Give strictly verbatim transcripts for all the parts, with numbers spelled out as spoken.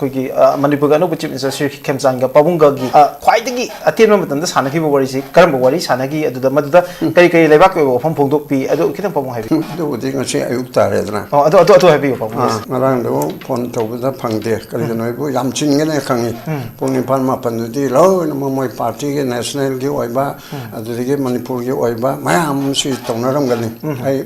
ꯑꯩꯈꯣꯏꯒꯤ, ꯑ, ꯃꯅꯤꯄꯨꯔꯒꯤ ꯑꯅꯧꯕ Chief Minister ꯁ꯭ꯔꯤ ꯈꯦꯝꯆꯥꯟꯒ ꯄꯥꯕꯨꯡꯒꯒꯤ, ꯑ, ꯈ꯭ꯋꯥꯏꯗꯒꯤ ꯑꯇꯦꯟꯕ ꯃꯇꯝꯗ ꯁꯥꯟꯅꯈꯤꯕ ꯋꯥꯔꯤꯁꯤ ꯀꯔꯝꯕ ꯋꯥꯔꯤ ꯁꯥꯟꯅꯈꯤ? ꯑꯗꯨꯗ ꯃꯗꯨꯗ ꯀꯔꯤ ꯀꯔꯤ ꯂꯩꯕꯥꯛꯀꯤ ꯑꯣꯏꯕ ꯋꯥꯐꯝ ꯐꯣꯡꯗꯣꯛꯄꯤ? ꯑꯗꯨ ꯈꯤꯇꯪ ꯄꯥꯕꯨꯡ ꯍꯥꯏꯕꯤꯌꯨ꯫ ꯎꯝ, ꯑꯗꯨꯕꯨꯗꯤ ꯉꯁꯤ ꯑꯌꯨꯛ ꯇꯥꯔꯦꯗꯅ꯫ ꯑꯣ, ꯑꯗꯨ, ꯑꯗꯨ, ꯑꯗꯨ ꯍꯥꯏꯕꯤꯌꯨ, ꯄꯥꯕꯨꯡ꯫ ꯑꯥ, ꯉꯔꯥꯡꯗꯣ ꯐꯣꯟ ꯇꯧꯕꯗ ꯐꯪꯗꯦ꯫ ꯀꯔꯤꯒꯤꯅꯣ ꯍꯥꯏꯕꯨ ꯌꯥꯝ ꯆꯤꯟꯒꯅꯤ ꯈꯪꯉꯤ꯫ ꯎꯝ꯫ ꯄꯨꯡ ꯅꯤꯄꯥꯟ ꯃꯥꯄꯟꯗꯨꯗꯤ ꯂꯣꯏꯅꯃꯛ ꯃꯣꯏ ꯄꯥꯔꯇꯤꯒꯤ, ꯅꯦꯁꯅꯦꯜꯒꯤ ꯑꯣꯏꯕ, ꯎꯝ꯫ ꯑꯗꯨꯗꯒꯤ ꯃꯅꯤꯄꯨꯔꯒꯤ ꯑꯣꯏꯕ ꯃꯌꯥꯝ ꯑꯃꯁꯤ ꯇꯧꯅꯔꯝꯒꯅꯤ꯫ ꯎꯝ꯫ ꯑꯩ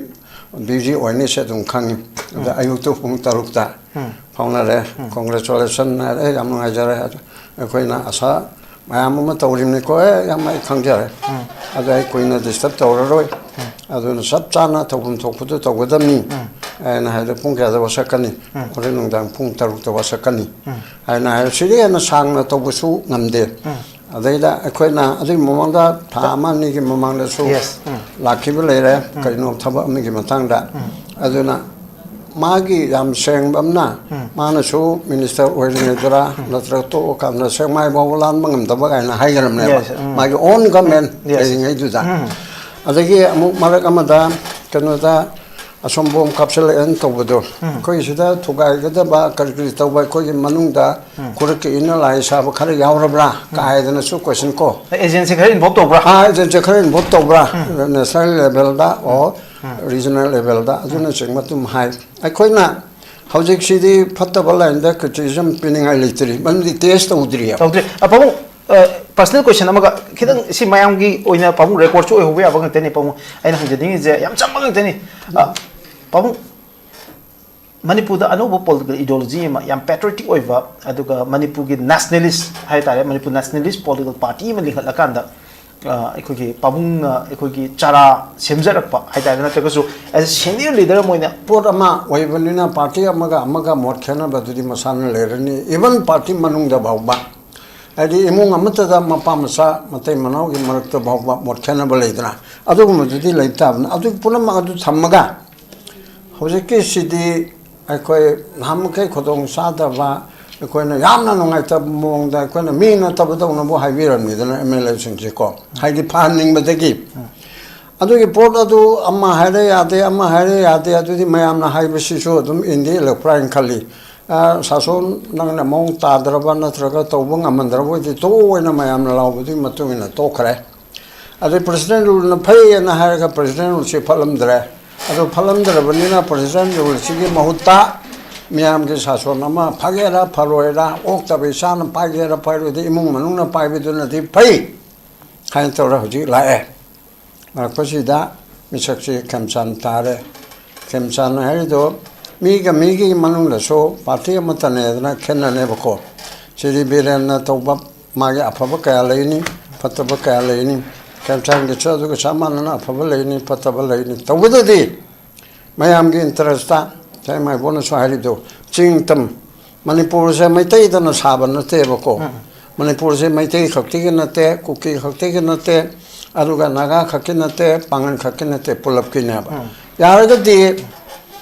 ꯕꯤꯖꯤ ꯑꯣꯏꯅꯤꯁꯦ ꯑꯗꯨꯝ ꯈꯪꯉꯤ꯫ ꯑꯗ ꯎꯝ꯫ ꯑꯌꯨꯛꯇꯨ ꯄꯨꯡ ꯇꯔꯨꯛꯇ ꯎꯝ꯫ ꯐꯥꯎꯅꯔꯦ꯫ ꯎꯝ꯫ Congratulation ꯍꯥꯏꯔꯦ, "ꯑꯦ, ꯌꯥꯝ ꯅꯨꯡꯉꯥꯏꯖꯔꯦ꯫ ꯑꯗꯨ ꯑꯩꯈꯣꯏꯅ ꯑꯁꯥ ꯃꯌꯥꯝ ꯑꯃ ꯇꯧꯔꯤꯕꯅꯤꯀꯣ꯫ ꯑꯦ, ꯌꯥꯝ ꯑꯩ ꯈꯪꯖꯔꯦ꯫ ꯎꯝ꯫ ꯑꯗꯨ ꯑꯩ ꯀꯨꯏꯅ ꯗꯤꯁꯇꯔꯕ ꯇꯧꯔꯔꯣꯏ꯫ ꯎꯝ꯫ ꯑꯗꯨꯅ ꯆꯞ ꯆꯥꯅ ꯇꯧꯐꯝ ꯊꯣꯛꯄꯗꯨ ꯇꯧꯒꯗꯕꯅꯤ" ꯎꯝ꯫ ꯍꯥꯏꯅ ꯍꯥꯏꯕꯗ, "ꯄꯨꯡ ꯀꯌꯥꯗ ꯋꯥꯁꯛꯀꯅꯤ?" ꯎꯝ꯫ "ꯍꯣꯔꯦꯟ ꯅꯨꯡꯗꯥꯡ ꯄꯨꯡ ꯇꯔꯨꯛꯇ ꯋꯥꯁꯛꯀꯅꯤ" ꯎꯝ꯫ ꯍꯥꯏꯅ ꯍꯥꯏꯔꯦ꯫ ꯁꯤꯗꯒꯤ ꯍꯦꯟꯅ ꯁꯥꯡꯅ ꯇꯧꯕꯁꯨ ꯉꯝꯗꯦ꯫ ꯎꯝ꯫ ꯑꯗꯩꯗ ꯑꯩꯈꯣꯏꯅ ꯑꯗꯨꯒꯤ ꯃꯃꯥꯡꯗ ꯊꯥ ꯑꯃ ꯑꯅꯤꯒꯤ ꯃꯃꯥꯡꯗꯁꯨ Yes. ꯎꯝ꯫ ꯂꯥꯛꯈꯤꯕ ꯂꯩꯔꯦ, ꯎꯝ꯫ ꯀꯩꯅꯣ ꯊꯕꯛ ꯑꯃꯒꯤ ꯃꯇꯥꯡꯗ꯫ ꯎꯝ꯫ ꯑꯗꯨꯅ ꯃꯥꯒꯤ ꯌꯥꯝ ꯁꯦꯡꯕ ꯑꯃꯅ, ꯎꯝ꯫ ꯃꯥꯅꯁꯨ ꯃꯤꯅꯤꯁꯇꯔ ꯑꯣꯏꯔꯤꯉꯩꯗꯔ ꯎꯝ꯫ ꯅꯠꯇ꯭ꯔꯒ ꯇꯣꯛꯑꯀꯥꯟꯗ ꯁꯦꯛꯃꯥꯏ ꯐꯥꯎꯕ ꯂꯥꯟꯕ ꯉꯝꯗꯕ ꯀꯥꯏꯅ ꯍꯥꯏꯈ꯭ꯔꯕꯅꯦꯕ, Yes. ꯎꯝ꯫ ꯃꯥꯒꯤ own government Yes. ꯂꯩꯔꯤꯉꯩꯗꯨꯗ꯫ ꯎꯝ꯫ ꯑꯗꯒꯤ ꯑꯃꯨꯛ ꯃꯔꯛ ꯑꯃꯗ ꯀꯩꯅꯣꯗ, ꯑꯁꯣꯝ ꯕꯣꯝ ꯀꯥꯞꯁꯤꯜꯂꯛꯑꯦꯅ ꯇꯧꯕꯗꯣ, ꯎꯝ꯫ ꯑꯩꯈꯣꯏ ꯁꯤꯗ ꯊꯨꯒꯥꯏꯒꯗꯕ ꯀꯔꯤ ꯀꯔꯤ ꯇꯧꯕ, ꯑꯩꯈꯣꯏꯒꯤ ꯃꯅꯨꯡꯗ ꯎꯝ꯫ ꯈꯨꯔꯛꯀꯤ inner line ꯁꯥꯕ ꯈꯔ ꯌꯥꯎꯔꯕ꯭ꯔꯥ? ꯎꯝ꯫ ꯀꯥꯏꯗꯅꯁꯨ question ꯀꯣ꯫ Agency ꯈꯔ involve ꯇꯧꯕ꯭ꯔꯥ? ꯑꯥ, agency ꯈꯔ involve ꯇꯧꯕ꯭ꯔꯥ? ꯎꯝ꯫ National level the or um. Regional level ꯗ, ꯑꯗꯨꯅꯆꯤꯡꯕ ꯑꯗꯨꯝ ꯍꯥꯏ꯫ ꯑꯩꯈꯣꯏꯅ ꯍꯧꯖꯤꯛꯁꯤꯗꯤ ꯐꯠꯇꯕ line ꯗ criticism ꯄꯤꯅꯤꯡꯉꯥꯏ ꯂꯩꯇ꯭ꯔꯤ, ꯃꯔꯝꯗꯤ test ꯇꯧꯗ꯭ꯔꯤꯑꯕ꯫ ꯇꯧꯗ꯭ꯔꯤ꯫ ꯑ, ꯄꯥꯕꯨꯡ, ꯑ, personal question ꯑꯃꯒ ꯈꯤꯇꯪ, ꯁꯤ ꯃꯌꯥꯝꯒꯤ ꯑꯣꯏꯅ, ꯄꯥꯕꯨꯡ, record ꯁꯨ ꯑꯣꯏꯍꯧꯕ ꯌꯥꯕ ꯉꯥꯛꯇꯅꯤ, ꯄꯥꯕꯨꯡ꯫ ꯑꯩꯅ ꯍꯪꯖꯅꯤꯡꯉꯤꯁꯦ ꯌꯥꯝ ꯆꯝꯕ ꯉꯥꯛꯇꯅꯤ꯫ ꯑ, ꯄꯥꯕꯨꯡ, ꯃꯅꯤꯄꯨꯔꯗ ꯑꯅꯧꯕ political ideology ꯑꯃ, ꯌꯥꯝ patriotic ꯑꯣꯏꯕ, ꯑꯗꯨꯒ ꯃꯅꯤꯄꯨꯔꯒꯤ nationalist ꯍꯥꯏ ꯇꯥꯔꯦ, ꯃꯅꯤꯄꯨꯔ nationalist political party ꯑꯃ ꯂꯤꯡꯈꯠꯂꯀꯥꯟꯗ, ꯑ, ꯑꯩꯈꯣꯏꯒꯤ ꯄꯥꯕꯨꯡꯅ ꯑꯩꯈꯣꯏꯒꯤ ꯆꯥꯔꯥ ꯁꯦꯝꯖꯔꯛꯄ ꯍꯥꯏ ꯇꯥꯔꯦ, ꯅꯠꯇ꯭ꯔꯒꯁꯨ as a senior leader ꯑꯃ ꯑꯣꯏꯅ ꯄꯣꯠ ꯑꯃ ꯑꯣꯏꯕꯅꯤꯅ, party ꯑꯃꯒ ꯑꯃꯒ ꯃꯣꯠ ꯈꯦꯠꯅꯕꯗꯨꯗꯤ ꯃꯁꯥꯅ ꯂꯩꯔꯅꯤ꯫ Even party ꯃꯅꯨꯡꯗ ꯐꯥꯎꯕ, ꯍꯥꯏꯗꯤ ꯏꯃꯨꯡ ꯑꯃꯠꯇꯗ ꯃꯄꯥ ꯃꯆꯥ, ꯃꯇꯩ ꯃꯅꯥꯎꯒꯤ ꯃꯔꯛꯇ ꯐꯥꯎꯕ ꯃꯣꯠ ꯈꯦꯠꯅꯕ ꯂꯩꯗꯅ, ꯑꯗꯨꯒꯨꯝꯕꯗꯨꯗꯤ ꯂꯩ ꯇꯥꯕꯅꯤ꯫ ꯑꯗꯨ ꯄꯨꯝꯅꯃꯛ ꯑꯗꯨ ꯊꯝꯃꯒ, ꯍꯧꯖꯤꯛꯀꯤꯁꯤꯗꯤ ꯑꯩꯈꯣꯏ ꯅꯍꯥꯟꯃꯈꯩ ꯈꯨꯗꯣꯡ ꯆꯥꯗꯕ, ꯑꯩꯈꯣꯏꯅ ꯌꯥꯝꯅ ꯅꯨꯡꯉꯥꯏꯇꯕ ꯃꯑꯣꯡꯗ ꯑꯩꯈꯣꯏꯅ ꯃꯤ ꯅꯠꯇꯕꯗꯧꯅꯕꯨ ꯍꯥꯏꯕꯤꯔꯝꯃꯤꯗꯅ, M L A ꯁꯤꯡꯁꯤꯀꯣ, ꯍꯥꯏꯗꯤ ꯐꯍꯟꯅꯤꯡꯕꯗꯒꯤ꯫ ꯑꯗꯨꯒꯤ ꯄꯣꯠ ꯑꯗꯨ ꯑꯃ ꯍꯥꯏꯔꯦ ꯌꯥꯗꯦ, ꯑꯃ ꯍꯥꯏꯔꯦ ꯌꯥꯗꯦ, ꯑꯗꯨꯗꯤ ꯃꯌꯥꯝꯅ ꯍꯥꯏꯕꯁꯤꯁꯨ ꯑꯗꯨꯝ ꯏꯟꯗꯤ ꯏꯜꯂꯛꯄ꯭ꯔꯥ ꯍꯥꯏꯅ ꯈꯜꯂꯤ꯫ ꯁꯥꯁꯣꯟ ꯅꯪꯅ ꯃꯑꯣꯡ ꯇꯥꯗ꯭ꯔꯕ ꯅꯠꯇ꯭ꯔꯒ ꯇꯧꯕ ꯉꯝꯃꯟꯗ꯭ꯔꯕ ꯑꯣꯏꯗꯤ ꯇꯣꯛꯑꯣ ꯍꯥꯏꯅ ꯃꯌꯥꯝꯅ ꯂꯥꯎꯕꯗꯨꯒꯤ ꯃꯇꯨꯡ ꯏꯟꯅ ꯇꯣꯛꯈ꯭ꯔꯦ꯫ ꯑꯗꯩ president ruleꯅ ꯐꯩ ꯍꯥꯏꯅ ꯍꯥꯏꯔꯒ president ruleꯁꯤ ꯐꯠꯂꯝꯗ꯭ꯔꯦ꯫ ꯑꯗꯨ ꯐꯠꯂꯝꯗ꯭ꯔꯕꯅꯤꯅ president ruleꯁꯤꯒꯤ ꯃꯍꯨꯠꯇ ꯃꯤꯌꯥꯝꯒꯤ ꯁꯥꯁꯣꯟ ꯑꯃ ꯐꯒꯦꯔꯥ ꯐꯔꯣꯏꯔꯥ, ꯑꯣꯛꯇꯕ ꯏꯆꯥꯅ ꯄꯥꯏꯒꯦꯔꯥ ꯄꯥꯏꯔꯣꯏꯗ, ꯏꯃꯨꯡ ꯃꯅꯨꯡꯅ ꯄꯥꯏꯕꯗꯨꯅꯗꯤ ꯐꯩ ꯍꯥꯏꯅ ꯇꯧꯔ ꯍꯧꯖꯤꯛ ꯂꯥꯛꯑꯦ꯫ ꯂꯥꯛꯄꯁꯤꯗ ꯃꯤꯁꯛꯁꯤ ꯈꯦꯝꯆꯥꯟ ꯇꯥꯔꯦ꯫ ꯈꯦꯝꯆꯥꯟ ꯍꯥꯏꯔꯤꯗꯣ ꯃꯤꯒ ꯃꯤꯒꯤ ꯃꯅꯨꯡꯗꯁꯨ party ꯑꯃꯠꯇꯅꯦꯗꯅ ꯈꯦꯠꯅꯅꯦꯕꯀꯣ꯫ ꯁꯤꯗꯤ ꯕꯤꯔꯦꯟꯅ ꯇꯧꯕ ꯃꯥꯒꯤ ꯑꯐꯕ ꯀꯌꯥ ꯂꯩꯅꯤ, ꯐꯠꯇꯕ ꯀꯌꯥ ꯂꯩꯅꯤ꯫ ꯈꯦꯝꯆꯥꯟꯒꯤꯁꯨ ꯑꯗꯨꯒ ꯆꯞ ꯃꯥꯟꯅꯅ ꯑꯐꯕ ꯂꯩꯅꯤ, ꯐꯠꯇꯕ ꯂꯩꯅꯤ꯫ ꯇꯧꯕꯗꯗꯤ ꯃꯌꯥꯝꯒꯤ interestꯇ ꯉꯁꯥꯏ ꯃꯥꯏꯕꯣꯅꯁꯨ ꯍꯥꯏꯔꯤꯗꯣ, ꯆꯤꯡ ꯇꯝ, ꯃꯅꯤꯄꯨꯔꯁꯦ ꯃꯩꯇꯩꯗꯅ ꯁꯥꯕ ꯅꯠꯇꯦꯕꯀꯣ꯫ ꯎꯝ꯫ ꯃꯅꯤꯄꯨꯔꯁꯦ ꯃꯩꯇꯩ ꯈꯛꯇꯤꯒꯤ ꯅꯠꯇꯦ, ꯀꯨꯀꯤ ꯈꯛꯇꯤꯒꯤ ꯅꯠꯇꯦ, ꯑꯗꯨꯒ ꯅꯥꯒꯥ ꯈꯛꯀꯤ ꯅꯠꯇꯦ, ꯄꯥꯉꯟ ꯈꯛꯀꯤ ꯅꯠꯇꯦ, ꯄꯨꯂꯞꯀꯤꯅꯦꯕ꯫ ꯎꯝ꯫ ꯌꯥꯔꯒꯗꯤ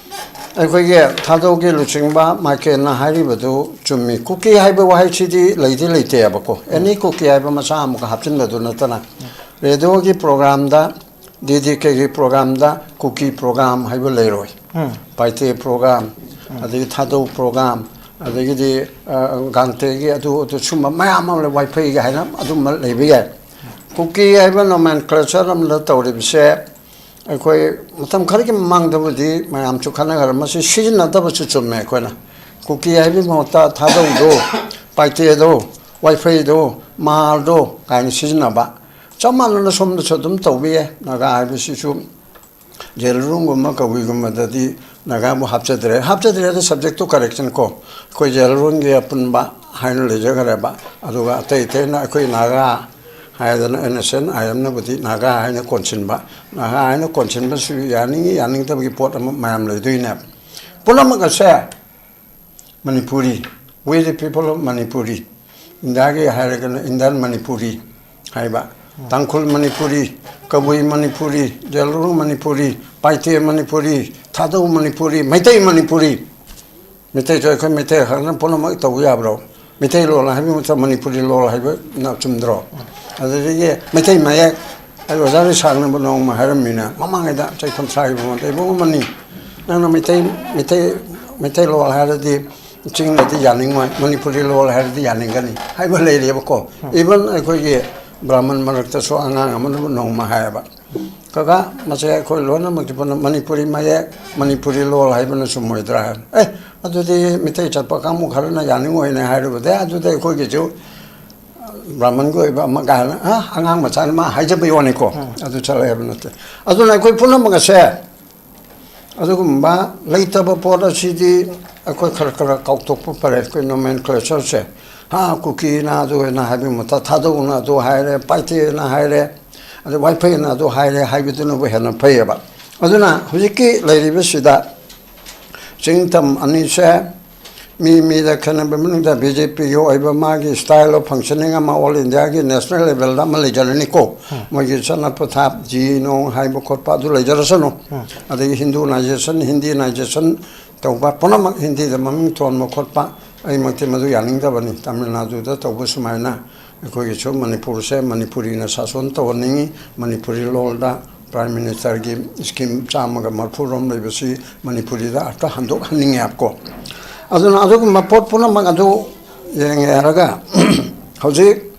ꯑꯩꯈꯣꯏꯒꯤ ꯊꯥꯗꯧꯒꯤ ꯂꯨꯆꯤꯡꯕ ꯃꯥꯏꯀꯦꯟꯅ ꯍꯥꯏꯔꯤꯕꯗꯨ ꯆꯨꯝꯃꯤ꯫ ꯀꯨꯀꯤ ꯍꯥꯏꯕ ꯋꯥꯍꯩꯁꯤꯗꯤ ꯂꯩꯗꯤ ꯂꯩꯇꯦꯕꯀꯣ꯫ Any ꯀꯨꯀꯤ ꯍꯥꯏꯕ ꯃꯆꯥ ꯑꯃꯨꯛꯀ ꯍꯥꯞꯆꯤꯟꯕꯗꯨ ꯅꯠꯇꯅ꯫ ꯔꯦꯗꯤꯑꯣꯒꯤ programꯗ, DDKꯒꯤ programꯗ ꯀꯨꯀꯤ program ꯍꯥꯏꯕ ꯂꯩꯔꯣꯏ꯫ ꯎꯝ꯫ ꯄꯥꯏꯇꯦ program, ꯎꯝ꯫ ꯑꯗꯒꯤ ꯊꯥꯗꯧ program, ꯑꯗꯒꯤꯗꯤ, ꯑ, ꯒꯥꯡꯇꯦꯒꯤ ꯑꯗꯨ, ꯑꯗꯨ ꯁꯨꯝꯕ ꯃꯌꯥꯝ ꯑꯃ ꯂꯩ, ꯋꯥꯏꯐꯩꯒꯤ ꯍꯥꯏꯅ ꯑꯗꯨꯝꯕ ꯂꯩꯕ ꯌꯥꯏ꯫ ꯀꯨꯀꯤ ꯍꯥꯏꯕ nomenclature ꯑꯃꯗ ꯇꯧꯔꯤꯕꯁꯦ ꯑꯩꯈꯣꯏ ꯃꯇꯝ ꯈꯔꯒꯤ ꯃꯃꯥꯡꯗꯕꯨꯗꯤ ꯃꯌꯥꯝꯁꯨ ꯈꯟꯅꯈ꯭ꯔꯦ, ꯃꯁꯤ ꯁꯤꯖꯤꯟꯅꯗꯕꯁꯨ ꯆꯨꯝꯃꯦ꯫ ꯑꯩꯈꯣꯏꯅ ꯀꯨꯀꯤ ꯍꯥꯏꯕꯒꯤ ꯃꯍꯨꯠꯇ ꯊꯥꯗꯧꯗꯣ, ꯄꯥꯏꯇꯦꯗꯣ, ꯋꯥꯏꯐꯩꯗꯣ, ꯃꯥꯔꯗꯣ ꯀꯥꯏꯅ ꯁꯤꯖꯤꯟꯅꯕ꯫ ꯆꯞ ꯃꯥꯟꯅꯅ ꯁꯣꯝꯗꯁꯨ ꯑꯗꯨꯝ ꯇꯧꯕ ꯌꯥꯏ꯫ ꯅꯥꯒꯥ ꯍꯥꯏꯕꯁꯤꯁꯨ ꯖꯦꯂꯔꯨꯡꯒꯨꯝꯕ ꯀꯕꯨꯏꯒꯨꯝꯕꯗꯗꯤ ꯅꯥꯒꯥꯕꯨ ꯍꯥꯞꯆꯗ꯭ꯔꯦ꯫ ꯍꯥꯞꯆꯗ꯭ꯔꯦ ꯍꯥꯏꯗꯤ subject to correction ꯀꯣ꯫ ꯑꯩꯈꯣꯏ ꯖꯦꯂꯔꯨꯡꯒꯤ ꯑꯄꯨꯟꯕ ꯍꯥꯏꯅ ꯂꯩꯖꯈ꯭ꯔꯦꯕ꯫ ꯑꯗꯨꯒ ꯑꯇꯩ ꯑꯇꯩꯅ ꯑꯩꯈꯣꯏ ꯅꯥꯒꯥ ꯍꯥꯏꯗꯅ NSCN-IMꯅꯕꯨꯗꯤ ꯅꯥꯒꯥ ꯍꯥꯏꯅ ꯀꯣꯟꯁꯤꯟꯕ꯫ ꯅꯥꯒꯥ ꯍꯥꯏꯅ ꯀꯣꯟꯁꯤꯟꯕꯁꯨ ꯌꯥꯅꯤꯡꯉꯤ ꯌꯥꯅꯤꯡꯗꯕꯒꯤ ꯄꯣꯠ ꯑꯃ ꯃꯌꯥꯝ ꯂꯩꯗꯣꯏꯅꯦꯕ꯫ ꯄꯨꯝꯅꯃꯛ ꯑꯁꯦ Manipuri, we the people of Manipuri, ꯏꯟꯗꯤꯌꯥꯒꯤ ꯍꯥꯏꯔꯒꯅ Indian Manipuri ꯍꯥꯏꯕ, ꯇꯥꯡꯈꯨꯜ ꯃꯅꯤꯄꯨꯔꯤ, ꯀꯕꯨꯏ ꯃꯅꯤꯄꯨꯔꯤ, ꯖꯦꯂꯔꯨꯡ ꯃꯅꯤꯄꯨꯔꯤ, ꯄꯥꯏꯇꯦ ꯃꯅꯤꯄꯨꯔꯤ, ꯊꯥꯗꯧ ꯃꯅꯤꯄꯨꯔꯤ, ꯃꯩꯇꯩ ꯃꯅꯤꯄꯨꯔꯤ꯫ ꯃꯩꯇꯩꯁꯨ ꯑꯩꯈꯣꯏ ꯃꯩꯇꯩ ꯈꯛꯅ ꯄꯨꯝꯅꯃꯛ ꯇꯧꯕ ꯌꯥꯕ꯭ꯔꯣ? ꯃꯩꯇꯩꯂꯣꯟ ꯍꯥꯏꯕ ꯃꯇꯝ ꯃꯅꯤꯄꯨꯔꯤ ꯂꯣꯟ ꯍꯥꯏꯕꯅ ꯆꯨꯝꯗ꯭ꯔꯣ? ꯑꯗꯨꯗꯒꯤ ꯃꯩꯇꯩ ꯃꯌꯦꯛ, ꯑꯩ ꯑꯣꯖꯥ ꯔꯤꯁꯥꯡꯅꯕꯨ ꯅꯣꯡꯃ ꯍꯥꯏꯔꯝꯃꯤꯅ, ꯃꯃꯥꯡꯉꯩꯗ ꯆꯍꯤ ꯀꯨꯟꯊ꯭ꯔꯥꯒꯤ ꯃꯃꯥꯡꯗ, "ꯏꯕꯨꯡꯉꯣ ꯑꯃꯅꯤ, ꯅꯪꯅ ꯃꯩꯇꯩ, ꯃꯩꯇꯩ, ꯃꯩꯇꯩꯂꯣꯟ ꯍꯥꯏꯔꯗꯤ ꯆꯤꯡꯗꯗꯤ ꯌꯥꯅꯤꯡꯉꯣꯏ, ꯃꯅꯤꯄꯨꯔꯤ ꯂꯣꯜ ꯍꯥꯏꯔꯗꯤ ꯌꯥꯅꯤꯡꯒꯅꯤ ꯍꯥꯏꯕ ꯂꯩꯔꯦꯕꯀꯣ꯫ ꯏꯚꯟ ꯑꯩꯈꯣꯏꯒꯤ ꯕ꯭ꯔꯥꯍꯃꯟ ꯃꯔꯛꯇꯁꯨ ꯑꯉꯥꯡ ꯑꯃꯅ ꯅꯣꯡꯃ ꯍꯥꯏꯌꯦꯕ, "ꯀꯀꯥ, ꯃꯁꯦ ꯑꯩꯈꯣꯏ ꯂꯣꯏꯅꯃꯛꯇꯤ ꯄꯨꯟꯅ ꯃꯅꯤꯄꯨꯔꯤ ꯃꯌꯦꯛ, ꯃꯅꯤꯄꯨꯔꯤ ꯂꯣꯜ ꯍꯥꯏꯕꯅ ꯆꯨꯝꯃꯣꯏꯗ꯭ꯔꯥ?" ꯍꯥꯏꯕ꯫ "ꯑꯦ, ꯑꯗꯨꯗꯤ ꯃꯤꯇꯩ ꯆꯠꯄ ꯀꯥꯡꯕꯨ ꯈꯔꯅ ꯌꯥꯅꯤꯡꯉꯣꯏꯅꯦ" ꯍꯥꯏꯔꯨꯕꯗ, "ꯑꯗꯨꯗꯤ ꯑꯩꯈꯣꯏꯒꯤꯁꯨ ꯕ꯭ꯔꯥꯍꯃꯟꯒꯤ ꯑꯣꯏꯕ ꯑꯃ" ꯀꯥꯏꯅ, ꯑ, ꯑꯉꯥꯡ ꯃꯆꯥꯅ ꯃꯥ ꯍꯥꯏꯖꯕꯩ ꯋꯥꯅꯤꯀꯣ꯫ ꯑꯗꯨ ꯆꯠꯂꯦ ꯍꯥꯏꯕ ꯅꯠꯇꯦ꯫ ꯑꯗꯨꯅ ꯑꯩꯈꯣꯏ ꯄꯨꯝꯅꯃꯛ ꯑꯁꯦ ꯑꯗꯨꯒꯨꯝꯕ ꯂꯩꯇꯕ ꯄꯣꯠ ꯑꯁꯤꯗꯤ ꯑꯩꯈꯣꯏ ꯈꯔ ꯈꯔ ꯀꯥꯎꯊꯣꯛꯄ ꯐꯔꯦ꯫ ꯑꯩꯈꯣꯏ nomenclatureꯁꯦ, ꯍꯥ, ꯀꯨꯀꯤꯅ ꯑꯗꯨ ꯑꯣꯏꯅ ꯍꯥꯏꯕꯒꯤ ꯃꯍꯨꯠꯇ ꯊꯥꯗꯧꯅ ꯑꯗꯨ ꯍꯥꯏꯔꯦ, ꯄꯥꯏꯊꯦꯅ ꯍꯥꯏꯔꯦ, ꯑꯗꯨ ꯋꯥꯏꯐꯩꯅ ꯑꯗꯨ ꯍꯥꯏꯔꯦ ꯍꯥꯏꯕꯗꯨꯅꯕꯨ ꯍꯦꯟꯅ ꯐꯩꯌꯦꯕ꯫ ꯑꯗꯨꯅ ꯍꯧꯖꯤꯛꯀꯤ ꯂꯩꯔꯤꯕꯁꯤꯗ ꯆꯤꯡ ꯇꯝ ꯑꯅꯤꯁꯦ ꯃꯤ ꯃꯤꯗ ꯈꯦꯠꯅꯕ ꯃꯅꯨꯡꯗ BJPꯒꯤ ꯑꯣꯏꯕ ꯃꯥꯒꯤ style of functioning ꯑꯃ, all Indiaꯒꯤ national levelꯗ ꯑꯃ ꯂꯩꯖꯔꯅꯤꯀꯣ꯫ ꯃꯣꯏꯒꯤ ꯆꯠꯅ ꯄꯊꯥꯞ, ꯖꯤ ꯅꯣꯡ ꯍꯥꯏꯕ ꯈꯣꯠꯄ ꯑꯗꯨ ꯂꯩꯖꯔꯁꯅꯨ꯫ ꯑꯗꯒꯤ Hindunisation, Hindinization ꯇꯧꯕ ꯄꯨꯝꯅꯃꯛ, ꯍꯤꯟꯗꯤꯗ ꯃꯃꯤꯡ ꯊꯣꯟꯕ ꯈꯣꯠꯄ, ꯑꯩꯃꯛꯇꯤ ꯃꯗꯨ ꯌꯥꯅꯤꯡꯗꯕꯅꯤ꯫ ꯇꯥꯃꯤꯜ ꯅꯥꯗꯨꯗ ꯇꯧꯕ ꯁꯨꯃꯥꯏꯅ ꯑꯩꯈꯣꯏꯒꯤꯁꯨ ꯃꯅꯤꯄꯨꯔꯁꯦ ꯃꯅꯤꯄꯨꯔꯤꯅ ꯁꯥꯁꯣꯟ ꯇꯧꯍꯟꯅꯤꯡꯉꯤ꯫ ꯃꯅꯤꯄꯨꯔꯤ ꯂꯣꯜꯗ Prime Ministerꯒꯤ scheme ꯆꯥꯝꯃꯒ ꯃꯔꯤꯐꯨ ꯔꯣꯝ ꯂꯩꯕꯁꯤ ꯃꯅꯤꯄꯨꯔꯤꯗ ꯑꯝꯇ ꯍꯟꯗꯣꯛꯍꯟꯅꯤꯡꯉꯦ ꯍꯥꯏꯕꯀꯣ꯫ ꯑꯗꯨꯅ ꯑꯗꯨꯒꯨꯝꯕ ꯄꯣꯠ ꯄꯨꯝꯅꯃꯛ ꯑꯗꯨ ꯌꯦꯡꯉꯦ ꯍꯥꯏꯔꯒ ꯍꯧꯖꯤꯛ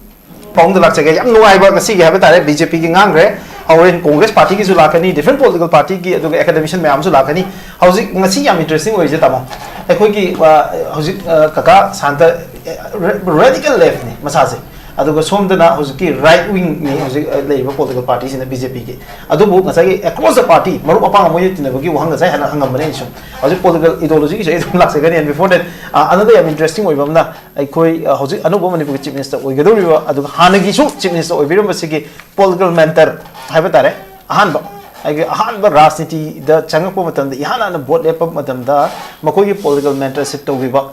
ꯄꯥꯎꯗ ꯂꯥꯛꯆꯒꯦ꯫ ꯌꯥꯝ ꯅꯨꯡꯉꯥꯏꯕ ꯉꯁꯤꯒꯤ ꯍꯥꯏꯕ ꯇꯥꯔꯦ, BJPꯒꯤ ꯉꯥꯡꯈ꯭ꯔꯦ, ꯍꯣꯔꯦꯟ Congress partyꯒꯤꯁꯨ ꯂꯥꯛꯀꯅꯤ, different political partyꯒꯤ, ꯑꯗꯨꯒ academician ꯃꯌꯥꯝꯁꯨ ꯂꯥꯛꯀꯅꯤ꯫ ꯍꯧꯖꯤꯛ ꯉꯁꯤ ꯌꯥꯝ interesting ꯑꯣꯏꯔꯤꯁꯦ, ꯇꯥꯃꯣ, ꯑꯩꯈꯣꯏꯒꯤ, ꯑ, ꯍꯧꯖꯤꯛ, ꯑ, ꯀꯀꯥ ꯁꯥꯟꯇ, ꯑ, radical leftꯅꯤ ꯃꯁꯥꯁꯦ, ꯑꯗꯨꯒ ꯁꯣꯝꯗꯅ ꯍꯧꯖꯤꯛꯀꯤ right wingꯅꯤ ꯍꯧꯖꯤꯛ, ꯑ, ꯂꯩꯔꯤꯕ political partyꯁꯤꯅ BJPꯒꯤ꯫ ꯑꯗꯨꯕꯨ ꯉꯁꯥꯏꯒꯤ across the party ꯃꯔꯨꯞ ꯃꯄꯥꯡ ꯑꯃ ꯑꯣꯏꯅ ꯇꯤꯟꯅꯕꯒꯤ ꯋꯥꯍꯪ ꯉꯁꯥꯏ ꯍꯥꯟꯅ ꯍꯪꯉꯝꯕꯅꯦ ꯑꯩꯅꯁꯨ꯫ ꯍꯧꯖꯤꯛ political ideologyꯒꯤꯁꯨ ꯑꯩ ꯑꯗꯨꯝ ꯂꯥꯛꯆꯒꯅꯤ꯫ And before that, ꯑ, another ꯌꯥꯝ interesting ꯑꯣꯏꯕ ꯑꯃꯅ, ꯑꯩꯈꯣꯏ, ꯑ, ꯍꯧꯖꯤꯛ ꯑꯅꯧꯕ ꯃꯅꯤꯄꯨꯔꯒꯤ Chief Minister ꯑꯣꯏꯒꯗꯧꯔꯤꯕ, ꯑꯗꯨꯒ ꯍꯥꯟꯅꯒꯤꯁꯨ Chief Minister ꯑꯣꯏꯕꯤꯔꯝꯕꯁꯤꯒꯤ political mentor ꯍꯥꯏꯕ ꯇꯥꯔꯦ, ꯑꯍꯥꯟꯕ, ꯑꯩꯒꯤ ꯑꯍꯥꯟꯕ ꯔꯥꯖꯅꯤꯇꯤꯗ ꯆꯪꯉꯛꯄ ꯃꯇꯝꯗ, ꯏꯍꯥꯟ ꯍꯥꯟꯅ vote ꯂꯦꯞꯄ ꯃꯇꯝꯗ ꯃꯈꯣꯏꯒꯤ political mentorship ꯇꯧꯈꯤꯕ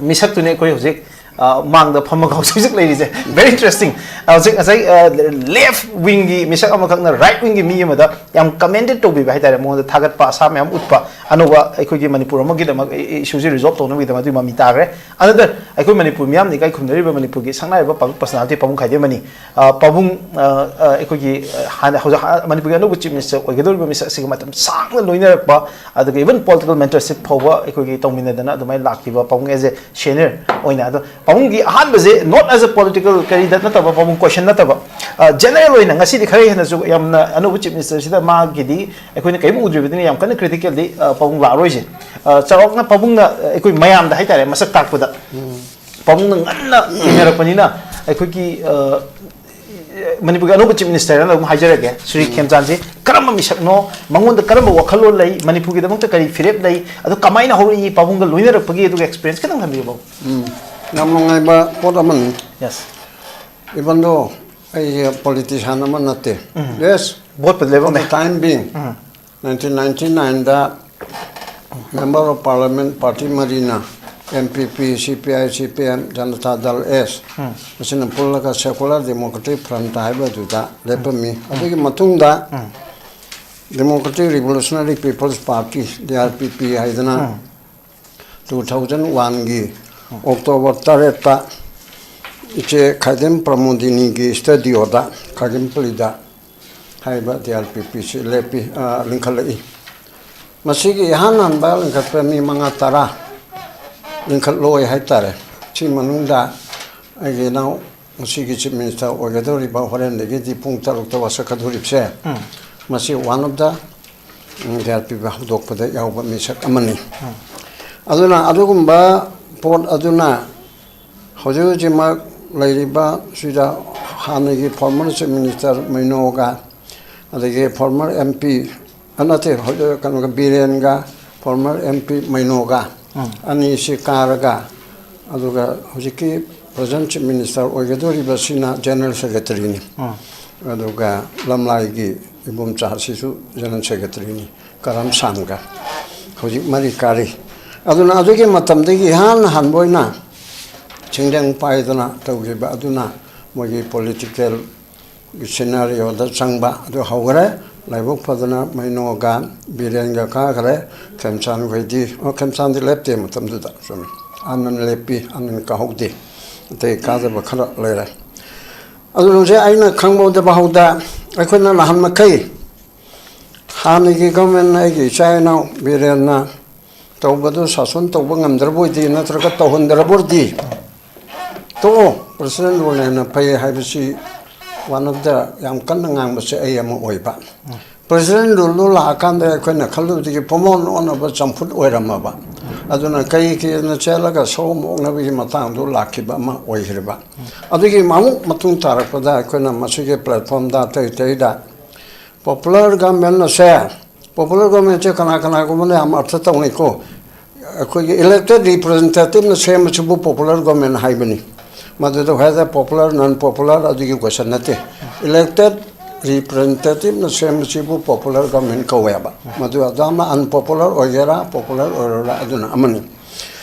ꯃꯤꯁꯛꯇꯨꯅꯤ ꯑꯩꯈꯣꯏ ꯍꯧꯖꯤꯛ, ꯑ, ꯃꯥꯡꯗ ꯐꯝꯃꯒ ꯍꯧꯖꯤꯛ ꯍꯧꯖꯤꯛ ꯂꯩꯔꯤꯁꯦ꯫ Very interesting. ꯍꯧꯖꯤꯛ ꯉꯁꯥꯏ, ꯑ, left wingꯒꯤ ꯃꯤꯁꯛ ꯑꯃꯈꯛꯅ right wingꯒꯤ ꯃꯤ ꯑꯃꯗ ꯌꯥꯝ commended ꯇꯧꯕꯤꯕ ꯍꯥꯏꯇꯥꯔꯦ, ꯃꯉꯣꯟꯗ ꯊꯥꯒꯠꯄ ꯑꯁꯥ ꯃꯌꯥꯝ ꯎꯠꯄ, ꯑꯅꯧꯕ ꯑꯩꯈꯣꯏꯒꯤ ꯃꯅꯤꯄꯨꯔ ꯑꯃꯒꯤꯗꯃꯛ ꯏ-, ꯏ-, issueꯁꯦ resolve ꯇꯧꯅꯕꯒꯤꯗꯃꯛ ꯑꯗꯨꯒꯤ ꯃꯃꯤ ꯇꯥꯈ꯭ꯔꯦ꯫ Another, ꯑꯩꯈꯣꯏ ꯃꯅꯤꯄꯨꯔ ꯃꯤꯌꯥꯝꯅ ꯏꯀꯥꯏ ꯈꯨꯝꯅꯔꯤꯕ ꯃꯅꯤꯄꯨꯔꯒꯤ ꯁꯛꯅꯥꯏꯔꯕ public personality ꯄꯥꯕꯨꯡ ꯈꯥꯏꯗꯦꯝꯃꯅꯤ꯫ ꯑ, ꯄꯥꯕꯨꯡ, ꯑ, ꯑ, ꯑꯩꯈꯣꯏꯒꯤ, ꯑ, ꯍꯥꯟꯅ ꯍꯧꯖꯤꯛ ꯍꯥ-, ꯃꯅꯤꯄꯨꯔꯒꯤ ꯑꯅꯧꯕ chief minister ꯑꯣꯏꯒꯗꯧꯔꯤꯕ ꯃꯤꯁꯛ ꯑꯁꯤꯒ ꯃꯇꯝ ꯁꯥꯡꯅ ꯂꯣꯏꯅꯔꯛꯄ, ꯑꯗꯨꯒ even political mentorship ꯐꯥꯎꯕ ꯑꯩꯈꯣꯏꯒꯤ ꯇꯧꯃꯤꯟꯅꯗꯅ ꯑꯗꯨꯃꯥꯏꯅ ꯂꯥꯛꯈꯤꯕ ꯄꯥꯕꯨꯡ as a senior ꯑꯣꯏꯅ꯫ ꯑꯗꯣ ꯄꯥꯕꯨꯡꯒꯤ ꯑꯍꯥꯟꯕꯁꯦ not as a political ꯀꯔꯤꯗ ꯅꯠꯇꯕ, ꯄꯥꯕꯨꯡ question ꯅꯠꯇꯕ, ꯑ, general ꯑꯣꯏꯅ ꯉꯁꯤꯗꯤ ꯈꯔ ꯍꯦꯟꯅꯁꯨ ꯌꯥꯝꯅ ꯑꯅꯧꯕ chief ministerꯁꯤꯗ ꯃꯥꯒꯤꯗꯤ ꯑꯩꯈꯣꯏꯅ ꯀꯔꯤꯝ ꯎꯗ꯭ꯔꯤꯕꯅꯤꯅ ꯌꯥꯝ ꯀꯟꯅ criticalꯗꯤ, ꯑ, ꯄꯥꯕꯨꯡ ꯂꯥꯛꯑꯔꯣꯏꯁꯦ꯫ ꯑ, ꯆꯥꯎꯔꯥꯛꯅ ꯄꯥꯕꯨꯡꯅ, ꯑ, ꯑꯩꯈꯣꯏ ꯃꯌꯥꯝꯗ ꯍꯥꯏꯇꯥꯔꯦ ꯃꯁꯛ ꯇꯥꯛꯄꯗ ꯄꯥꯕꯨꯡꯅ ꯉꯟꯅ ꯊꯦꯡꯅꯔꯛꯄꯅꯤꯅ ꯑꯩꯈꯣꯏꯒꯤ, ꯑ, ꯃꯅꯤꯄꯨꯔꯒꯤ ꯑꯅꯧꯕ chief ministerꯅ ꯑꯗꯨꯝ ꯍꯥꯏꯖꯔꯒꯦ, ꯁ꯭ꯔꯤ ꯎꯝ꯫ ꯈꯦꯝꯆꯥꯟꯁꯤ ꯀꯔꯝꯕ ꯃꯤꯁꯛꯅꯣ, ꯃꯉꯣꯟꯗ ꯀꯔꯝꯕ ꯋꯥꯈꯜꯂꯣꯟ ꯂꯩ, ꯃꯅꯤꯄꯨꯔꯒꯤꯗꯃꯛꯇ ꯀꯔꯤ ꯐꯤꯔꯦꯞ ꯂꯩ, ꯑꯗꯣ ꯀꯃꯥꯏꯅ ꯍꯧꯔꯛꯏ, ꯄꯥꯕꯨꯡꯒ ꯂꯣꯏꯅꯔꯛꯄꯒꯤ ꯑꯗꯨꯒ experience ꯈꯤꯇꯪ ꯊꯝꯕꯤꯌꯨ, ꯄꯥꯕꯨꯡ꯫ ꯎꯝ꯫ ꯌꯥꯝ ꯅꯨꯡꯉꯥꯏꯕ ꯄꯣꯠ ꯑꯃꯅꯤ꯫ Yes. Even though ꯑꯩꯁꯦ politician ꯑꯃ ꯅꯠꯇꯦ꯫ ꯎꯝ꯫ Yes. ꯚꯣꯠꯄꯨꯗꯤ ꯂꯦꯞꯄꯝꯃꯦ꯫ For the time being, um. Nineteen ninety nineꯗ Member of Parliament party ꯃꯔꯤꯅ, NPP, CPI, CPM, Janata Dal S, ꯎꯝ꯫ ꯑꯁꯤꯅ ꯄꯨꯜꯂꯒ Secular Democratic Front ꯍꯥꯏꯕꯗꯨꯗ ꯂꯦꯞꯄꯝꯃꯤ꯫ ꯎꯝ꯫ ꯑꯗꯨꯒꯤ ꯃꯇꯨꯡꯗ ꯎꯝ꯫ Democratic Revolutionary People's Party, DRPP ꯍꯥꯏꯗꯅ, ꯎꯝ꯫ Two thousand oneꯒꯤ October ꯇꯔꯦꯠꯇ ꯏꯆꯦ ꯈꯥꯏꯗꯦꯝ ꯄ꯭ꯔꯃꯣꯗꯤꯅꯤꯒꯤ studioꯗ ꯈꯥꯏꯗꯦꯝꯄꯜꯂꯤꯗ ꯍꯥꯏꯔꯤꯕ DRPPꯁꯤ ꯂꯦꯞꯄꯤ, ꯑ, ꯂꯤꯡꯈꯠꯂꯛꯏ꯫ ꯃꯁꯤꯒꯤ ꯏꯍꯥꯟ ꯍꯥꯟꯕ ꯂꯤꯡꯈꯠꯄ ꯃꯤ ꯃꯉꯥ ꯇꯔꯥ ꯂꯤꯡꯈꯠꯂꯣꯏ ꯍꯥꯏꯇꯥꯔꯦ꯫ ꯁꯤ ꯃꯅꯨꯡꯗ ꯑꯩꯒꯤ ꯏꯅꯥꯎ ꯉꯁꯤꯒꯤ chief minister ꯑꯣꯏꯒꯗꯧꯔꯤꯕ, ꯍꯣꯔꯦꯟꯗꯒꯤꯗꯤ ꯄꯨꯡ ꯇꯔꯨꯛꯇ ꯋꯥꯁꯛꯀꯗꯧꯔꯤꯕꯁꯦ, ꯎꯝ꯫ ꯃꯁꯤ one of the, um, DRPP ꯍꯧꯗꯣꯛꯄꯗ ꯌꯥꯎꯕ ꯃꯤꯁꯛ ꯑꯃꯅꯤ꯫ ꯎꯝ꯫ ꯑꯗꯨꯅ ꯑꯗꯨꯒꯨꯝꯕ ꯄꯣꯠ ꯑꯗꯨꯅ ꯍꯧꯖꯤꯛ ꯍꯧꯖꯤꯛꯃꯛ ꯂꯩꯔꯤꯕ ꯁꯤꯗ ꯍꯥꯟꯅꯒꯤ former chief minister ꯃꯩꯅꯣꯒ, ꯑꯗꯒꯤ former MP, ꯑ, ꯅꯠꯇꯦ, ꯍꯧꯖꯤꯛ ꯀꯩꯅꯣꯒ, ꯕꯤꯔꯦꯟꯒ, former MP ꯃꯩꯅꯣꯒ, ꯎꯝ꯫ ꯑꯅꯤꯁꯤ ꯀꯥꯔꯒ, ꯑꯗꯨꯒ ꯍꯧꯖꯤꯛꯀꯤ present chief minister ꯑꯣꯏꯒꯗꯧꯔꯤꯕꯁꯤꯅ general secretaryꯅꯤ꯫ ꯎꯝ꯫ ꯑꯗꯨꯒ ꯂꯝꯂꯥꯏꯒꯤ ꯏꯕꯣꯝꯆꯥꯁꯤꯁꯨ general secretaryꯅꯤ, ꯀꯔꯝ ꯁꯥꯟꯒ꯫ ꯍꯧꯖꯤꯛ ꯃꯔꯤ ꯀꯥꯔꯤ꯫ ꯑꯗꯨꯅ ꯑꯗꯨꯒꯤ ꯃꯇꯝꯗꯒꯤ ꯏꯍꯥꯟ ꯍꯥꯟꯕ ꯑꯣꯏꯅ ꯆꯤꯡꯂꯦꯟ ꯄꯥꯏꯗꯅ ꯇꯧꯈꯤꯕ ꯑꯗꯨꯅ ꯃꯣꯏꯒꯤ ꯄꯣꯂꯤꯇꯤꯀꯦꯜ ꯁꯤꯅꯥꯔꯤꯑꯣꯗ ꯆꯪꯕ ꯑꯗꯨ ꯍꯧꯈ꯭ꯔꯦ꯫ ꯂꯥꯏꯕꯛ ꯐꯗꯅ ꯃꯩꯅꯣꯒ ꯕꯤꯔꯦꯟꯒ ꯀꯥꯈ꯭ꯔꯦ꯫ ꯈꯦꯝꯆꯥꯟ ꯈꯣꯏꯗꯤ, ꯑꯣ, ꯈꯦꯝꯆꯥꯟꯗꯤ ꯂꯦꯞꯇꯦ ꯃꯇꯝꯗꯨꯗ, ꯆꯨꯝꯃꯤ꯫ ꯑꯥꯅꯟ ꯂꯦꯞꯄꯤ, ꯑꯥꯅꯟ ꯀꯥꯍꯧꯗꯦ꯫ ꯑꯇꯩ ꯀꯥꯗꯕ ꯈꯔ ꯂꯩꯔꯦ꯫ ꯑꯗꯨ ꯍꯧꯖꯤꯛ ꯑꯩꯅ ꯈꯪꯕꯗ ꯐꯥꯎꯗ ꯑꯩꯈꯣꯏꯅ ꯅꯍꯥꯟ ꯃꯈꯩ ꯍꯥꯟꯅꯒꯤ ꯒꯚꯔꯟꯃꯦꯟ ꯑꯩꯒꯤ ꯏꯆꯥ ꯏꯅꯥꯎ ꯕꯤꯔꯦꯟꯅ ꯇꯧꯕꯗꯨ ꯁꯥꯁꯟ ꯇꯧꯕ ꯉꯝꯗ꯭ꯔꯕꯣꯏꯗꯤ ꯅꯠꯇ꯭ꯔꯒ ꯇꯧꯍꯟꯗ꯭ꯔꯕꯣꯏꯗꯤ ꯇꯣꯛꯑꯣ, ꯄ꯭ꯔꯁꯤꯗꯦꯟ ꯔꯨꯜꯅ ꯍꯦꯟꯅ ꯐꯩ ꯍꯥꯏꯕꯁꯤ one of the ꯌꯥꯝ ꯀꯟꯅ ꯉꯥꯡꯕꯁꯦ ꯑꯩ ꯑꯃ ꯑꯣꯏꯕ꯫ ꯄ꯭ꯔꯁꯤꯗꯦꯟ ꯔꯨꯜꯗꯨ ꯂꯥꯛꯑꯀꯥꯟꯗ ꯑꯩꯈꯣꯏꯅ ꯈꯜꯂꯨꯕꯗꯒꯤ ꯄꯨꯝꯑꯣꯟ ꯑꯣꯟꯅꯕ ꯆꯝꯐꯨꯠ ꯑꯣꯏꯔꯝꯃꯕ꯫ ꯑꯗꯨꯅ ꯀꯩ ꯀꯩꯅ ꯆꯦꯜꯂꯒ ꯁꯑꯣꯝ ꯑꯣꯛꯅꯕꯒꯤ ꯃꯇꯥꯡꯗꯨ ꯂꯥꯛꯈꯤꯕ ꯑꯃ ꯑꯣꯏꯈ꯭ꯔꯤꯕ꯫ ꯑꯗꯨꯒꯤ ꯑꯃꯨꯛ ꯃꯇꯨꯡ ꯇꯥꯔꯛꯄꯗ ꯑꯩꯈꯣꯏꯅ ꯃꯁꯤꯒꯤ ꯄ꯭ꯂꯦꯠꯐꯣꯝꯗ ꯑꯇꯩ ꯑꯇꯩꯗ ꯄꯣꯄꯨꯂꯔ ꯒꯚꯔꯟꯃꯦꯟ ꯑꯁꯦ, ꯄꯣꯄꯨꯂꯔ ꯒꯚꯔꯟꯃꯦꯟꯁꯦ ꯀꯅꯥ ꯀꯅꯥꯒꯨꯝꯕꯅ ꯌꯥꯝ ꯑꯔꯊ ꯇꯧꯅꯩꯀꯣ꯫ ꯑꯩꯈꯣꯏꯒꯤ ꯏꯂꯦꯛꯇꯦꯠ ꯔꯤꯄ꯭ꯔꯖꯦꯟꯇꯦꯇꯤꯚꯅ ꯁꯦꯝꯕꯁꯤꯕꯨ ꯄꯣꯄꯨꯂꯔ ꯒꯚꯔꯟꯃꯦꯟ ꯍꯥꯏꯕꯅꯤ꯫ ꯃꯗꯨꯗ ꯍꯥꯏꯗ ꯄꯣꯄꯨꯂꯔ, ꯅꯟ ꯄꯣꯄꯨꯂꯔ ꯑꯗꯨꯒꯤ ꯀꯣꯏꯁꯟ ꯅꯠꯇꯦ꯫ ꯏꯂꯦꯛꯇꯦꯠ ꯔꯤꯄ꯭ꯔꯖꯦꯟꯇꯦꯇꯤꯚꯅ ꯁꯦꯝꯕꯁꯤꯕꯨ ꯄꯣꯄꯨꯂꯔ ꯒꯚꯔꯟꯃꯦꯟ ꯀꯧꯋꯦꯕ꯫ ꯃꯗꯨ ꯑꯗꯨꯅ ꯑꯟꯄꯣꯄꯨꯂꯔ ꯑꯣꯏꯒꯦꯔꯥ ꯄꯣꯄꯨꯂꯔ ꯑꯣꯏꯔꯣꯔꯥ ꯑꯗꯨꯅ ꯑꯃꯅꯤ꯫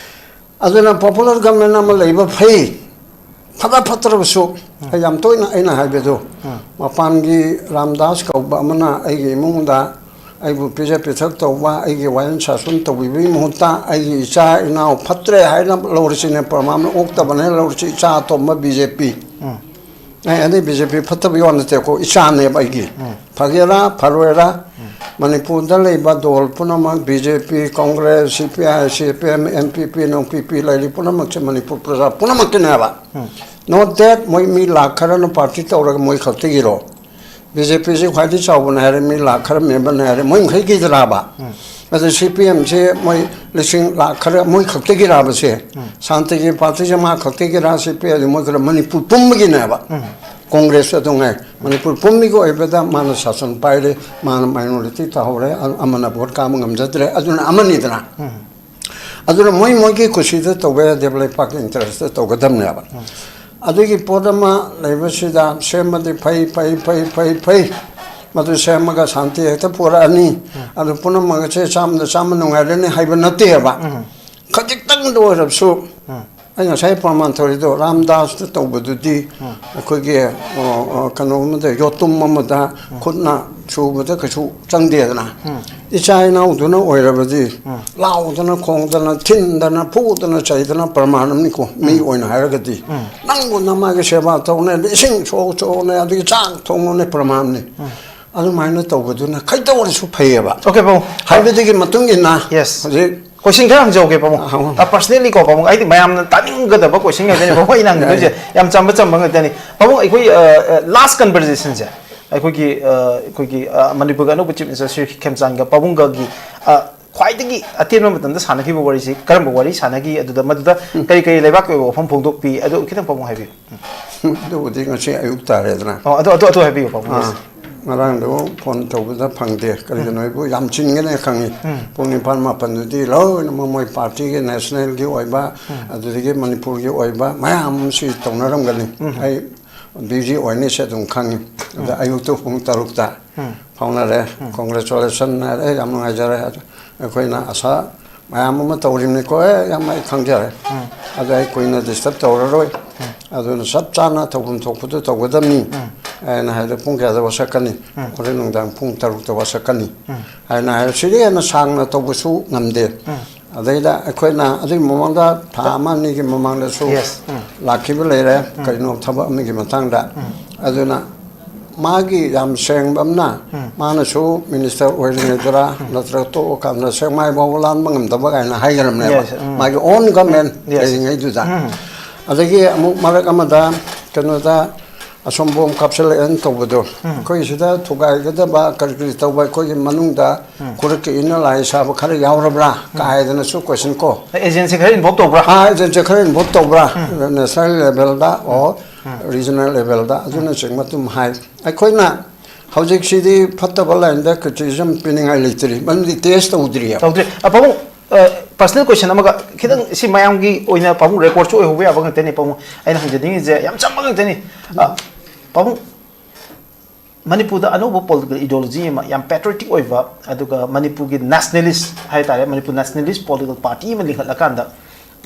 ꯑꯗꯨꯅ ꯄꯣꯄꯨꯂꯔ ꯒꯚꯔꯟꯃꯦꯟ ꯑꯃ ꯂꯩꯕ ꯐꯩ꯫ ꯐꯕ ꯐꯠꯇ꯭ꯔꯕꯁꯨ, ꯑꯩ ꯌꯥꯝ ꯇꯣꯏꯅ ꯑꯩꯅ ꯍꯥꯏꯕꯗꯨ, ꯃꯄꯥꯟꯒꯤ ꯔꯥꯝꯗꯥꯁ ꯀꯧꯕ ꯑꯃꯅ ꯑꯩꯒꯤ ꯏꯃꯨꯡꯗ ꯑꯩꯕꯨ ꯄꯤꯖ ꯄꯤꯊꯛ ꯇꯧꯕ, ꯑꯩꯒꯤ ꯋꯥꯌꯦꯜ ꯁꯥꯁꯟ ꯇꯧꯕꯤꯕꯒꯤ ꯃꯍꯨꯠꯇ ꯑꯩꯒꯤ ꯏꯆꯥ ꯏꯅꯥꯎ ꯐꯠꯇ꯭ꯔꯦ ꯍꯥꯏꯅ ꯂꯧꯔꯁꯤꯅꯦ, ꯄ꯭ꯔꯃꯥꯟ ꯑꯣꯛꯇꯕꯅꯦ ꯂꯧꯔꯁꯤ, ꯏꯆꯥ ꯑꯇꯣꯝꯕ ꯕꯤ ꯖꯦ ꯄꯤ꯫ ꯑꯩ ꯑꯗꯩ ꯕꯤ ꯖꯦ ꯄꯤ ꯐꯠꯇꯕꯒꯤ ꯋꯥ ꯅꯠꯇꯦꯀꯣ, ꯏꯆꯥꯅꯦꯕ ꯑꯩꯒꯤ꯫ ꯐꯒꯦꯔꯥ ꯐꯔꯣꯏꯔꯥ, ꯃꯅꯤꯄꯨꯔꯗ ꯂꯩꯕ ꯗꯣꯜ ꯄꯨꯝꯅꯃꯛ, ꯕꯤ ꯖꯦ ꯄꯤ, ꯀꯣꯡꯒ꯭ꯔꯦꯁ, ꯁꯤ ꯄꯤ ꯑꯥꯏ, ꯁꯤ ꯄꯤ ꯑꯦꯝ, ꯑꯦꯟ ꯄꯤ ꯄꯤ, ꯅꯨꯡ ꯄꯤ ꯄꯤ ꯂꯩꯔꯤ ꯄꯨꯝꯅꯃꯛꯁꯦ ꯃꯅꯤꯄꯨꯔ ꯄ꯭ꯔꯖꯥ ꯄꯨꯝꯅꯃꯛꯀꯤꯅꯦꯕ꯫ Not that ꯃꯣꯏ ꯃꯤ ꯂꯥꯛ ꯈꯔꯅ ꯄꯥꯔꯇꯤ ꯇꯧꯔꯒ ꯃꯣꯏ ꯈꯛꯇꯒꯤꯔꯣ꯫ ꯕꯤ ꯖꯦ ꯄꯤꯁꯤ ꯈ꯭ꯋꯥꯏꯗꯒꯤ ꯆꯥꯎꯕꯅꯦ ꯍꯥꯏꯔꯦ, ꯃꯤ ꯂꯥꯛ ꯈꯔ ꯃꯦꯝꯕꯔꯅꯦ ꯍꯥꯏꯔꯦ, ꯃꯣꯏ ꯃꯈꯩꯒꯤꯗ꯭ꯔꯥꯕ? ꯑꯗ ꯁꯤ ꯄꯤ ꯑꯦꯝꯁꯤ ꯃꯣꯏ ꯂꯤꯁꯤꯡ ꯂꯥꯛ ꯈꯔ ꯃꯣꯏ ꯈꯛꯇꯒꯤꯔꯥꯕꯁꯦ? ꯁꯥꯟꯇꯤꯒꯤ ꯄꯥꯔꯇꯤꯁꯦ ꯃꯥ ꯈꯛꯇꯒꯤꯔꯥ? ꯁꯤ ꯄꯤ ꯑꯦꯝꯁꯤ ꯃꯣꯏ ꯈꯔ ꯃꯅꯤꯄꯨꯔ ꯄꯨꯝꯕꯒꯤꯅꯦꯕ꯫ ꯀꯣꯡꯒ꯭ꯔꯦꯁ ꯑꯗꯨ ꯉꯥꯏ꯫ ꯃꯅꯤꯄꯨꯔ ꯄꯨꯝꯕꯒꯤ ꯑꯣꯏꯕꯗ ꯃꯥꯅ ꯁꯥꯁꯟ ꯄꯥꯏꯔꯦ, ꯃꯥꯅ ꯃꯥꯏꯅꯣꯔꯤꯇꯤ ꯇꯥꯍꯧꯔꯦ, ꯑ-, ꯑꯃꯅ ꯚꯣꯠ ꯀꯥꯕ ꯉꯝꯖꯗ꯭ꯔꯦ, ꯑꯗꯨꯅ ꯑꯃꯅꯤꯗꯅ꯫ ꯑꯗꯨꯅ ꯃꯣꯏ ꯃꯣꯏꯒꯤ ꯀꯨꯁꯤꯗ ꯇꯧꯕ ꯌꯥꯗꯦꯕ, ꯂꯩꯄꯥꯛꯀꯤ ꯏꯟꯇꯔꯦꯁꯇ ꯇꯧꯒꯗꯕꯅꯦꯕ꯫ ꯑꯗꯨꯒꯤ ꯄꯣꯠ ꯑꯃ ꯂꯩꯕꯁꯤꯗ ꯁꯦꯝꯕꯗꯤ ꯐꯩ, ꯐꯩ, ꯐꯩ, ꯐꯩ, ꯐꯩ꯫ ꯃꯗꯨ ꯁꯦꯝꯃꯒ ꯁꯥꯟꯇꯤ ꯍꯦꯛꯇ ꯄꯨꯔꯛꯑꯅꯤ꯫ ꯑꯗꯨ ꯄꯨꯝꯅꯃꯛ ꯑꯁꯦ ꯆꯥꯝꯃꯗ ꯆꯥꯝꯃ ꯅꯨꯡꯉꯥꯏꯔꯅꯤ ꯍꯥꯏꯕ ꯅꯠꯇꯦꯕ꯫ ꯈꯖꯤꯛꯇꯪꯗ ꯑꯣꯏꯔꯕꯁꯨ ꯑꯩ ꯉꯁꯥꯏ ꯄ꯭ꯔꯃꯥꯟ ꯇꯧꯔꯤꯗꯣ, ꯔꯥꯝꯗꯥꯁꯇ ꯇꯧꯕꯗꯨꯗꯤ ꯑꯩꯈꯣꯏꯒꯤ, ꯑ, ꯑ, ꯀꯩꯅꯣ ꯑꯃꯗ, ꯌꯣꯠꯇꯨꯝ ꯑꯃꯗ ꯈꯨꯠꯅ ꯁꯨꯕꯗ ꯀꯩꯁꯨ ꯆꯪꯗꯦꯗꯅ꯫ ꯏꯆꯥ ꯏꯅꯥꯎꯗꯨꯅ ꯑꯣꯏꯔꯕꯗꯤ ꯂꯥꯎꯗꯅ, ꯈꯣꯡꯗꯅ, ꯊꯤꯟꯗꯅ, ꯐꯨꯗꯅ, ꯆꯩꯗꯅ ꯄ꯭ꯔꯃꯥꯟ ꯑꯃꯅꯤꯀꯣ, ꯃꯤ ꯑꯣꯏꯅ ꯍꯥꯏꯔꯒꯗꯤ꯫ ꯅꯪꯕꯨ ꯅꯃꯥꯒꯤ ꯁꯦꯕꯥ ꯇꯧꯅꯦ, ꯏꯁꯤꯡ ꯁꯣꯛ ꯁꯣꯛꯅꯦ, ꯑꯗꯒꯤ ꯆꯥꯛ ꯊꯣꯡꯉꯨꯅꯦ ꯄ꯭ꯔꯃꯥꯟꯅꯤ꯫ ꯑꯗꯨꯃꯥꯏꯅ ꯇꯧꯕꯗꯨꯅ ꯀꯩꯗꯧꯔꯁꯨ ꯐꯩꯌꯦꯕ꯫ Okay, ꯄꯥꯕꯨꯡ꯫ ꯍꯥꯏꯕꯗꯨꯒꯤ ꯃꯇꯨꯡ ꯏꯟꯅ ꯌꯦꯁ꯫ ꯍꯧꯖꯤꯛ ꯀꯣꯏꯁꯟ ꯈꯔ ꯍꯪꯖꯍꯧꯒꯦ, ꯄꯥꯕꯨꯡ꯫ ꯑ, ꯍꯪꯉꯣ꯫ ꯑ, personally ꯀꯣ, ꯄꯥꯕꯨꯡ, ꯑꯩꯗꯤ ꯃꯌꯥꯝꯅ ꯇꯥꯅꯤꯡꯒꯗꯕ ꯀꯣꯏꯁꯟ ꯉꯥꯛꯇꯅꯤ, ꯄꯥꯕꯨꯡ, ꯑꯩꯅ ꯍꯪꯒꯗꯣꯏꯁꯦ꯫ ꯌꯥꯏ꯫ ꯌꯥꯝ ꯆꯝꯕ ꯆꯝꯕ ꯉꯥꯛꯇꯅꯤ꯫ ꯄꯥꯕꯨꯡ, ꯑꯩꯈꯣꯏ, ꯑ, ꯑ, ꯂꯥꯁ ꯀꯟꯚꯔꯖꯦꯁꯟꯁꯦ ꯑꯩꯈꯣꯏꯒꯤ, ꯑ, ꯑꯩꯈꯣꯏꯒꯤ, ꯑ, ꯃꯅꯤꯄꯨꯔꯒꯤ ꯑꯅꯧꯕ ꯆꯤꯐ ꯃꯤꯅꯤꯁꯇꯔ ꯁ꯭ꯔꯤ ꯈꯦꯝꯆꯥꯟꯒ ꯄꯥꯕꯨꯡꯒꯒꯤ, ꯑ, ꯈ꯭ꯋꯥꯏꯗꯒꯤ ꯑꯇꯦꯟꯕ ꯃꯇꯝꯗ ꯁꯥꯟꯅꯈꯤꯕ ꯋꯥꯔꯤꯁꯤ ꯀꯔꯝꯕ ꯋꯥꯔꯤ ꯁꯥꯟꯅꯈꯤ? ꯑꯗꯨꯗ ꯃꯗꯨꯗ ꯀꯔꯤ ꯀꯔꯤ ꯂꯩꯕꯥꯛꯀꯤ ꯑꯣꯏꯕ ꯋꯥꯐꯝ ꯐꯣꯡꯗꯣꯛꯄꯤ? ꯑꯗꯨ ꯈꯤꯇꯪ, ꯄꯥꯕꯨꯡ, ꯍꯥꯏꯕꯤꯌꯨ꯫ ꯑꯗꯨꯕꯨꯗꯤ ꯉꯁꯤ ꯑꯌꯨꯛ ꯇꯥꯔꯦꯗꯅ꯫ ꯑꯣ, ꯑꯗꯨ, ꯑꯗꯨ, ꯑꯗꯨ ꯍꯥꯏꯕꯤꯌꯨ, ꯄꯥꯕꯨꯡ꯫ ꯑꯥ, ꯉꯔꯥꯡꯗꯣ ꯐꯣꯟ ꯇꯧꯕꯗ ꯐꯪꯗꯦ꯫ ꯀꯔꯤꯒꯤꯅꯣ ꯍꯥꯏꯕꯨ, ꯌꯥꯝ ꯆꯤꯟꯒꯅꯤ ꯈꯪꯉꯤ꯫ ꯄꯨꯡ ꯅꯤꯄꯥꯟ ꯃꯥꯄꯟꯗꯨꯗꯤ ꯂꯣꯏꯅꯃꯛ ꯃꯣꯏ ꯄꯥꯔꯇꯤꯒꯤ, ꯅꯦꯁꯅꯦꯜꯒꯤ ꯑꯣꯏꯕ, ꯑꯗꯨꯗꯒꯤ ꯃꯅꯤꯄꯨꯔꯒꯤ ꯑꯣꯏꯕ ꯃꯌꯥꯝ ꯑꯃꯁꯤ ꯇꯧꯅꯔꯝꯒꯅꯤ꯫ ꯑꯩ ꯕꯤꯖꯤ ꯑꯣꯏꯅꯤꯁꯦ ꯑꯗꯨꯝ ꯈꯪꯉꯤ꯫ ꯑꯗ ꯑꯌꯨꯛꯇꯨ ꯄꯨꯡ ꯇꯔꯨꯛꯇ ꯐꯥꯎꯅꯔꯦ꯫ ꯀꯣꯡꯒ꯭ꯔꯦꯆꯨꯂꯦꯁꯟ ꯍꯥꯏꯔꯦ, "ꯑꯦ, ꯌꯥꯝ ꯅꯨꯡꯉꯥꯏꯖꯔꯦ꯫ ꯑꯗ ꯑꯩꯈꯣꯏꯅ ꯑꯁꯥ ꯃꯌꯥꯝ ꯑꯃ ꯇꯧꯔꯤꯕꯅꯤꯀꯣ꯫ ꯑꯦ, ꯌꯥꯝ ꯑꯩ ꯈꯪꯖꯔꯦ꯫ ꯑꯗ ꯑꯩ ꯀꯨꯏꯅ ꯗꯤꯁꯇꯔꯕ ꯇꯧꯔꯔꯣꯏ꯫ ꯑꯗꯨꯅ ꯆꯞ ꯆꯥꯅ ꯇꯧꯐꯝ ꯊꯣꯛꯄꯗꯨ ꯇꯧꯒꯗꯕꯅꯤ" ꯍꯥꯏꯅ ꯍꯥꯏꯕꯗ, "ꯄꯨꯡ ꯀꯌꯥꯗ ꯋꯥꯁꯛꯀꯅꯤ?" "ꯍꯣꯔꯦꯟ ꯅꯨꯡꯗꯥꯡ ꯄꯨꯡ ꯇꯔꯨꯛꯇ ꯋꯥꯁꯛꯀꯅꯤ" ꯍꯥꯏꯅ ꯍꯥꯏꯔꯦ꯫ ꯁꯤꯗꯒꯤ ꯍꯦꯟꯅ ꯁꯥꯡꯅ ꯇꯧꯕꯁꯨ ꯉꯝꯗꯦ꯫ ꯑꯗꯩꯗ ꯑꯩꯈꯣꯏꯅ ꯑꯗꯨꯒꯤ ꯃꯃꯥꯡꯗ ꯊꯥ ꯑꯃ ꯑꯅꯤꯒꯤ ꯃꯃꯥꯡꯗꯁꯨ ꯌꯦꯁ꯫ ꯂꯥꯛꯈꯤꯕ ꯂꯩꯔꯦ, ꯀꯩꯅꯣ ꯊꯕꯛ ꯑꯃꯒꯤ ꯃꯇꯥꯡꯗ꯫ ꯑꯗꯨꯅ ꯃꯥꯒꯤ ꯌꯥꯝ ꯁꯦꯡꯕ ꯑꯃꯅ, ꯃꯥꯅꯁꯨ ꯃꯤꯅꯤꯁꯇꯔ ꯑꯣꯏꯔꯤꯉꯩꯗꯔ ꯅꯠꯇ꯭ꯔꯒ ꯇꯣꯛꯑꯀꯥꯟꯗ ꯁꯦꯛꯃꯥꯏ ꯐꯥꯎꯕ ꯂꯥꯟꯕ ꯉꯝꯗꯕ ꯀꯥꯏꯅ ꯍꯥꯏꯈ꯭ꯔꯕꯅꯦꯕ, ꯌꯦꯁ, ꯎꯝ꯫ ꯃꯥꯒꯤ ꯑꯣꯟ ꯒꯃꯦꯟ ꯌꯦꯁ꯫ ꯂꯩꯔꯤꯉꯩꯗꯨꯗ꯫ ꯑꯗꯒꯤ ꯑꯃꯨꯛ ꯃꯔꯛ ꯑꯃꯗ ꯀꯩꯅꯣꯗ ꯑꯁꯣꯝꯕꯣꯝ ꯀꯥꯞꯁꯤꯜꯂꯛꯑꯦꯅ ꯇꯧꯕꯗꯣ, ꯑꯩꯈꯣꯏ ꯁꯤꯗ ꯊꯨꯒꯥꯏꯒꯗꯕ ꯀꯔꯤ ꯀꯔꯤ ꯇꯧꯕ, ꯑꯩꯈꯣꯏꯒꯤ ꯃꯅꯨꯡꯗ ꯈꯨꯔꯛꯀꯤ ꯏꯟꯅꯔ ꯂꯥꯏꯟ ꯁꯥꯕ ꯈꯔ ꯌꯥꯎꯔꯕ꯭ꯔꯥ ꯀꯥꯏꯗꯅꯁꯨ ꯀꯣꯏꯁꯟ ꯀꯣ꯫ ꯑꯦꯖꯦꯟꯁꯤ ꯈꯔ ꯏꯟꯚꯣꯜꯕ ꯇꯧꯕ꯭ꯔꯥ? ꯑꯥ, ꯑꯦꯖꯦꯟꯁꯤ ꯈꯔ ꯏꯟꯚꯣꯜꯕ ꯇꯧꯕ꯭ꯔꯥ? ꯅꯦꯁꯅꯦꯜ ꯂꯦꯚꯦꯜꯗ ꯑꯣꯔ ꯔꯤꯖꯅꯦꯜ ꯂꯦꯚꯦꯜꯗ, ꯑꯗꯨꯅꯆꯤꯡꯕ ꯑꯗꯨꯝ ꯍꯥꯏ꯫ ꯑꯩꯈꯣꯏꯅ ꯍꯧꯖꯤꯛꯁꯤꯗꯤ ꯐꯠꯇꯕ ꯂꯥꯏꯟꯗ ꯀ꯭ꯔꯤꯇꯤꯁꯤꯖꯝ ꯄꯤꯅꯤꯡꯉꯥꯏ ꯂꯩꯇ꯭ꯔꯤ, ꯃꯔꯝꯗꯤ ꯇꯦꯁ ꯇꯧꯗ꯭ꯔꯤꯑꯕ꯫ ꯇꯧꯗ꯭ꯔꯤ꯫ ꯑ, ꯄꯥꯕꯨꯡ, ꯄꯔꯁꯅꯦꯜ ꯀꯣꯏꯁꯟ ꯑꯃꯒ ꯈꯤꯇꯪ, ꯁꯤ ꯃꯌꯥꯝꯒꯤ ꯑꯣꯏꯅ, ꯄꯥꯕꯨꯡ, ꯔꯦꯀꯣꯔꯗꯁꯨ ꯑꯣꯏꯍꯧꯕ ꯌꯥꯕ ꯉꯥꯛꯇꯅꯤ, ꯄꯥꯕꯨꯡ꯫ ꯑꯩꯅ ꯍꯪꯖꯅꯤꯡꯉꯤꯁꯦ ꯌꯥꯝ ꯆꯝꯕ ꯉꯥꯛꯇꯅꯤ꯫ ꯑ, ꯄꯥꯕꯨꯡ, ꯃꯅꯤꯄꯨꯔꯗ ꯑꯅꯧꯕ ꯄꯣꯂꯤꯇꯤꯀꯦꯜ ꯏꯗꯤꯑꯣꯂꯣꯖꯤ ꯑꯃ, ꯌꯥꯝ ꯄꯦꯇ꯭ꯔꯣꯏꯇꯤꯛ ꯑꯣꯏꯕ, ꯑꯗꯨꯒ ꯃꯅꯤꯄꯨꯔꯒꯤ ꯅꯦꯁꯅꯦꯂꯤꯁ ꯍꯥꯏ ꯇꯥꯔꯦ, ꯃꯅꯤꯄꯨꯔ ꯅꯦꯁꯅꯦꯂꯤꯁ ꯄꯣꯂꯤꯇꯤꯀꯦꯜ ꯄꯥꯔꯇꯤ ꯑꯃ ꯂꯤꯡꯈꯠꯂꯀꯥꯟꯗ,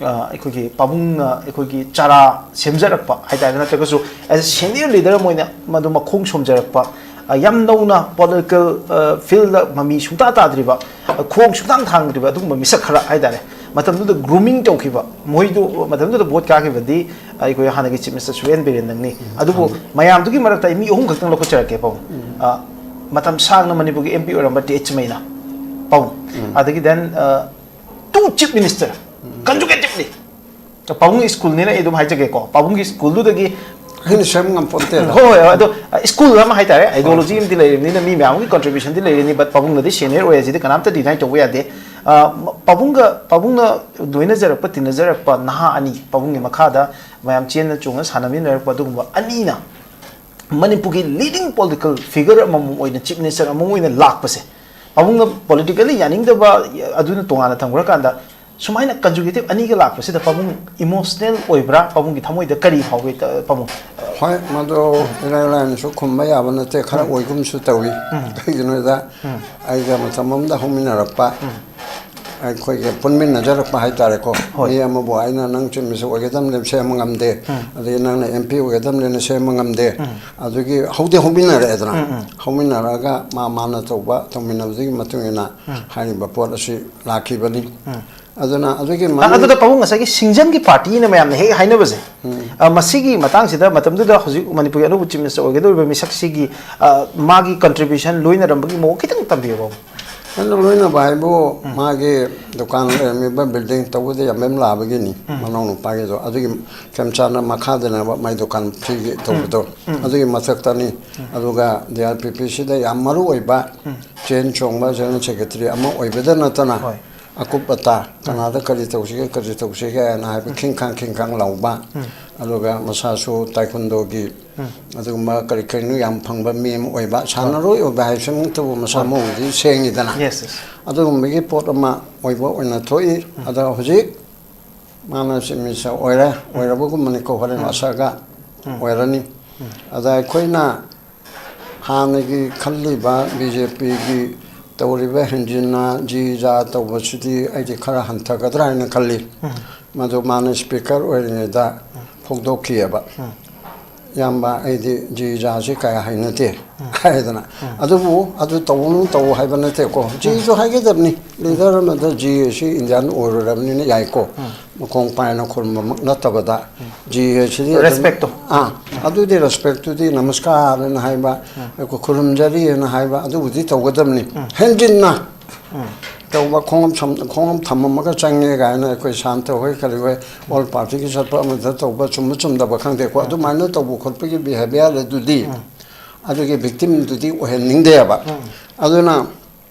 ꯑ, ꯑꯩꯈꯣꯏꯒꯤ ꯄꯥꯕꯨꯡꯅ ꯑꯩꯈꯣꯏꯒꯤ ꯆꯥꯔꯥ ꯁꯦꯝꯖꯔꯛꯄ ꯍꯥꯏꯇꯥꯔꯦ, ꯅꯠꯇ꯭ꯔꯒꯁꯨ as a senior leader ꯑꯃ ꯑꯣꯏꯅ ꯃꯗꯨ ꯃꯈꯣꯡ ꯁꯣꯝꯖꯔꯛꯄ, ꯑ, ꯌꯥꯝ ꯅꯧꯅ political, ꯑ, field ꯃꯃꯤ ꯁꯨꯡꯇꯥ ꯇꯥꯗ꯭ꯔꯤꯕ, ꯑ, ꯈꯣꯡ ꯁꯨꯡꯊꯥꯡ ꯊꯥꯡꯗ꯭ꯔꯤꯕ ꯑꯗꯨꯒꯨꯝꯕ ꯃꯤꯁꯛ ꯈꯔ ꯍꯥꯏꯇꯥꯔꯦ, ꯃꯇꯝꯗꯨꯗ grooming ꯇꯧꯈꯤꯕ, ꯃꯣꯏꯗꯨ ꯃꯇꯝꯗꯨꯗ vote ꯀꯥꯈꯤꯕꯗꯤ ꯑꯩꯈꯣꯏ ꯍꯥꯟꯅꯒꯤ Chief Minister ꯁꯨꯔꯦꯟ ꯕꯤꯔꯦꯟꯗꯪꯅꯤ꯫ ꯑꯗꯨꯕꯨ ꯃꯌꯥꯝꯗꯨꯒꯤ ꯃꯔꯛꯇ ꯑꯩ ꯃꯤ ꯑꯍꯨꯝ ꯈꯛꯇꯪ ꯂꯧꯈꯠꯆꯔꯛꯀꯦ, ꯄꯥꯕꯨꯡ꯫ ꯑ, ꯃꯇꯝ ꯁꯥꯡꯅ ꯃꯅꯤꯄꯨꯔꯒꯤ M P ꯑꯣꯏꯔꯝꯕ T H ꯆꯤꯃꯩꯅ, ꯄꯥꯕꯨꯡ꯫ ꯑꯗꯒꯤ then, ꯑ, two Chief Minister, consecutively꯫ ꯄꯥꯕꯨꯡꯒꯤ ꯁ꯭ꯀꯨꯜꯅꯤꯅ ꯑꯩ ꯑꯗꯨꯝ ꯍꯥꯏꯖꯒꯦꯀꯣ, ꯄꯥꯕꯨꯡꯒꯤ ꯁ꯭ꯀꯨꯜꯗꯨꯗꯒꯤ ꯑꯩꯅ ꯁꯦꯝ ꯉꯝꯄꯣꯟꯇꯦꯗ꯫ ꯍꯣꯏ, ꯍꯣꯏ, ꯑꯗꯣ, ꯑ, ꯁ꯭ꯀꯨꯜ ꯑꯃ ꯍꯥꯏꯇꯥꯔꯦ, ideology ꯑꯃꯗꯤ ꯂꯩꯔꯤꯕꯅꯤꯅ, ꯃꯤ ꯃꯌꯥꯝꯒꯤ contribution ꯗꯤ ꯂꯩꯔꯤꯅꯤ, but ꯄꯥꯕꯨꯡꯅꯗꯤ senior ꯑꯣꯏ, ꯑꯁꯤꯗꯤ ꯀꯅꯥꯝꯇ deny ꯇꯧꯕ ꯌꯥꯗꯦ꯫ ꯑ, ꯄꯥꯕꯨꯡꯒ, ꯄꯥꯕꯨꯡꯅ ꯂꯣꯏꯅꯖꯔꯛꯄ, ꯇꯤꯟꯅꯖꯔꯛꯄ ꯅꯍꯥ ꯑꯅꯤ, ꯄꯥꯕꯨꯡꯒꯤ ꯃꯈꯥꯗ ꯃꯌꯥꯝ ꯆꯦꯟꯅ ꯆꯣꯡꯅ ꯁꯥꯟꯅꯃꯤꯟꯅꯔꯛꯄ ꯑꯗꯨꯒꯨꯝꯕ ꯑꯅꯤꯅ ꯃꯅꯤꯄꯨꯔꯒꯤ leading political figure ꯑꯃꯃꯝ ꯑꯣꯏꯅ, Chief Minister ꯑꯃꯃꯝ ꯑꯣꯏꯅ ꯂꯥꯛꯄꯁꯦ, ꯄꯥꯕꯨꯡꯅ politically ꯌꯥꯅꯤꯡꯗꯕ ꯑꯗꯨꯅ ꯇꯣꯉꯥꯟꯅ ꯊꯝꯈ꯭ꯔꯀꯥꯟꯗ, ꯁꯨꯃꯥꯏꯅ consecutive ꯑꯅꯤꯒ ꯂꯥꯛꯄꯁꯤꯗ ꯄꯥꯕꯨꯡ emotional ꯑꯣꯏꯕ꯭ꯔꯥ? ꯄꯥꯕꯨꯡꯒꯤ ꯊꯃꯣꯏꯗ ꯀꯔꯤ ꯐꯥꯎꯒꯦ, ꯄꯥꯕꯨꯡ? ꯍꯣꯏ, ꯃꯗꯨ ꯏꯔꯥꯏ ꯂꯥꯏꯅꯁꯨ ꯈꯨꯝꯕ ꯌꯥꯕ ꯅꯠꯇꯦ, ꯈꯔ ꯑꯣꯏꯒꯨꯝꯁꯨ ꯇꯧꯏ꯫ ꯀꯩꯒꯤꯅꯣꯗ, ꯑꯩꯒ ꯃꯇꯝ ꯑꯃꯗ ꯍꯧꯃꯤꯟꯅꯔꯛꯄ, ꯑꯩꯈꯣꯏꯒꯤ ꯄꯨꯟꯃꯤꯟꯅꯖꯔꯛꯄ ꯍꯥꯏꯇꯥꯔꯦꯀꯣ꯫ ꯍꯣꯏ꯫ ꯃꯤ ꯑꯃꯕꯨ ꯑꯩꯅ "ꯅꯪ Chief Minister ꯑꯣꯏꯒꯗꯕꯅꯦ" ꯁꯦꯝꯕ ꯉꯝꯗꯦ, ꯑꯗꯒꯤ "ꯅꯪꯅ M P ꯑꯣꯏꯒꯗꯕꯅꯦꯅ" ꯁꯦꯝꯕ ꯉꯝꯗꯦ꯫ ꯑꯗꯨꯒꯤ ꯍꯧꯗꯤ ꯍꯧꯃꯤꯟꯅꯔꯛꯑꯦꯗꯅ, ꯍꯧꯃꯤꯟꯅꯔꯛꯑꯒ ꯃꯥ ꯃꯥꯅ ꯇꯧꯕ ꯇꯧꯃꯤꯟꯅꯕꯗꯨꯒꯤ ꯃꯇꯨꯡ ꯏꯟꯅ ꯍꯥꯏꯔꯤꯕ ꯄꯣꯠ ꯑꯁꯤ ꯂꯥꯛꯈꯤꯕꯅꯤ꯫ ꯑꯗꯨꯅ ꯑꯗꯨꯒꯤ ꯑ, ꯃꯅꯨꯡ- ꯑꯗꯨꯗ ꯄꯥꯕꯨꯡ, ꯉꯁꯥꯏꯒꯤ ꯁꯤꯡꯖꯪꯒꯤ party ꯅ ꯃꯌꯥꯝꯅ ꯍꯦꯛ ꯍꯥꯏꯅꯕꯁꯦ, ꯑ, ꯃꯁꯤꯒꯤ ꯃꯇꯥꯡꯁꯤꯗ, ꯃꯇꯝꯗꯨꯗ ꯍꯧꯖꯤꯛ ꯃꯅꯤꯄꯨꯔꯒꯤ ꯑꯅꯧꯕ Chief Minister ꯑꯣꯏꯒꯗꯧꯔꯤꯕ ꯃꯤꯁꯛꯁꯤꯒꯤ, ꯑ, ꯃꯥꯒꯤ contribution ꯂꯣꯏꯅꯔꯝꯕꯒꯤ ꯃꯑꯣꯡ ꯈꯤꯇꯪ ꯇꯝꯕꯤꯌꯨ, ꯄꯥꯕꯨꯡ꯫ ꯑꯩꯅ ꯂꯣꯏꯅꯕ ꯍꯥꯏꯕꯨ, ꯃꯥꯒꯤ ꯗꯨꯀꯥꯟ ꯂꯩꯔꯝꯃꯤꯕ building ꯇꯧꯕꯗ ꯌꯥꯝ ꯌꯥꯝ ꯂꯥꯛꯑꯕꯒꯤꯅꯤ, ꯃꯅꯥꯎ ꯅꯨꯄꯥꯒꯤꯗꯣ꯫ ꯑꯗꯨꯒꯤ ꯈꯦꯝꯆꯥꯟꯅ ꯃꯈꯥꯗꯅꯦꯕ ꯃꯥꯏ ꯗꯨꯀꯥꯟ ꯐꯤꯒꯤ ꯇꯧꯕꯗꯣ꯫ ꯑꯗꯨꯒꯤ ꯃꯊꯛꯇꯅꯤ꯫ ꯑꯗꯨꯒ D R P P ꯁꯤꯗ ꯌꯥꯝ ꯃꯔꯨ ꯑꯣꯏꯕ ꯆꯦꯟ ꯆꯣꯡꯕ General Secretary ꯑꯃ ꯑꯣꯏꯕꯗ ꯅꯠꯇꯅ, ꯍꯣꯏ꯫ ꯑꯀꯨꯞ ꯑꯇꯥ, ꯀꯅꯥꯗ ꯀꯔꯤ ꯇꯧꯁꯤꯒꯦ, ꯀꯔꯤ ꯇꯧꯁꯤꯒꯦ ꯍꯥꯏꯅ ꯍꯥꯏꯕ ꯈꯤꯡꯈꯥꯡ ꯈꯤꯡꯈꯥꯡ ꯂꯥꯎꯕ, ꯑꯗꯨꯒ ꯃꯁꯥꯁꯨ ꯇꯥꯏꯀꯨꯟꯗꯣꯒꯤ ꯑꯗꯨꯒꯨꯝꯕ ꯀꯔꯤ ꯀꯔꯤꯅꯣ ꯌꯥꯝ ꯐꯪꯕ ꯃꯤ ꯑꯃ ꯑꯣꯏꯕ, ꯁꯥꯟꯅꯔꯣꯏ ꯑꯣꯏꯕ ꯍꯥꯏꯁꯤꯃꯛꯇꯕꯨ ꯃꯁꯥ ꯍꯣꯏ꯫ ꯃꯎꯗꯤ ꯁꯦꯡꯉꯤꯗꯅ꯫ Yes, yes꯫ ꯑꯗꯨꯒꯨꯝꯕꯒꯤ ꯄꯣꯠ ꯑꯃ ꯑꯣꯏꯕ ꯑꯣꯏꯅ ꯊꯣꯛꯏ꯫ ꯑꯗ ꯍꯧꯖꯤꯛ ꯃꯥꯅ Chief Minister ꯑꯣꯏꯔꯦ, ꯑꯣꯏꯔꯕꯒꯨꯝꯕꯅꯤꯀꯣ, ꯍꯣꯔꯦꯟ ꯂꯥꯛꯁꯜꯂꯒ ꯑꯣꯏꯔꯅꯤ꯫ ꯑꯗ ꯑꯩꯈꯣꯏꯅ ꯍꯥꯟꯅꯒꯤ ꯈꯜꯂꯤꯕ B J P ꯒꯤ ꯇꯧꯔꯤꯕ ꯍꯦꯟꯖꯤꯟꯅ ꯖꯤ ꯖꯥ ꯇꯧꯕꯁꯤꯗꯤ ꯑꯩꯗꯤ ꯈꯔ ꯍꯟꯊꯒꯗ꯭ꯔꯥ ꯍꯥꯏꯅ ꯈꯜꯂꯤ꯫ ꯃꯗꯨ ꯃꯥꯅ ꯁ꯭ꯄꯤꯀꯔ ꯑꯣꯏꯔꯤꯉꯩꯗ ꯐꯣꯡꯗꯣꯛꯈꯤꯑꯕ꯫ ꯏꯌꯥꯝꯕ, ꯑꯩꯗꯤ ꯖꯤ ꯖꯥꯁꯤ ꯀꯌꯥ ꯍꯩꯅꯗꯦ ꯍꯥꯏꯗꯅ꯫ ꯑꯗꯨꯕꯨ ꯑꯗꯨ ꯇꯧꯅꯨ ꯇꯧ ꯍꯥꯏꯕ ꯅꯠꯇꯦꯀꯣ꯫ ꯖꯤꯁꯨ ꯍꯥꯏꯒꯗꯕꯅꯤ, ꯂꯤꯗꯔ ꯑꯃꯗ ꯖꯤ ꯑꯁꯤ ꯏꯟꯗꯤꯌꯥꯟ ꯑꯣꯏꯔꯨꯔꯕꯅꯤꯅ ꯌꯥꯏꯀꯣ꯫ ꯃꯈꯣꯡ ꯄꯥꯏꯅ ꯈꯨꯔꯨꯝꯕꯃꯛ ꯅꯠꯇꯕꯗ ꯖꯤ ꯑꯁꯤꯗꯤ ꯑꯗꯨꯝ, Respect ꯇꯣ꯫ ꯑꯥ, ꯑꯗꯨꯗꯤ ꯔꯦꯁꯄꯦꯛꯇꯨꯗꯤ ꯅꯃꯁꯀꯥꯔꯅ ꯍꯥꯏꯕ, ꯑꯩꯈꯣꯏ ꯈꯨꯔꯨꯝꯖꯔꯤꯅ ꯍꯥꯏꯕ, ꯑꯗꯨꯕꯨꯗꯤ ꯇꯧꯒꯗꯕꯅꯤ꯫ ꯍꯦꯟꯖꯤꯟꯅ ꯇꯧꯕ, ꯈꯣꯡꯎꯞ ꯁꯝ-, ꯈꯣꯡꯎꯞ ꯊꯝꯃꯝꯃꯒ ꯆꯪꯉꯦ ꯀꯥꯏꯅ ꯑꯩꯈꯣꯏ ꯁꯥꯟꯇ ꯍꯣꯏ ꯀꯔꯤ ꯍꯣꯏ ꯑꯣꯜ ꯄꯥꯔꯇꯤꯒꯤ ꯆꯠꯄ ꯑꯃꯗ ꯇꯧꯕ ꯆꯨꯝꯕ ꯆꯨꯝꯗꯕ ꯈꯪꯗꯦꯀꯣ꯫ ꯑꯗꯨꯃꯥꯏꯅ ꯇꯧꯕ ꯈꯣꯠꯄꯒꯤ ꯕꯤꯍꯦꯕꯤꯌꯔ ꯑꯗꯨꯗꯤ ꯑꯗꯨꯒꯤ ꯚꯤꯛꯇꯤꯝꯗꯨꯗꯤ ꯑꯣꯏꯍꯟꯅꯤꯡꯗꯦꯕ꯫ ꯑꯗꯨꯅ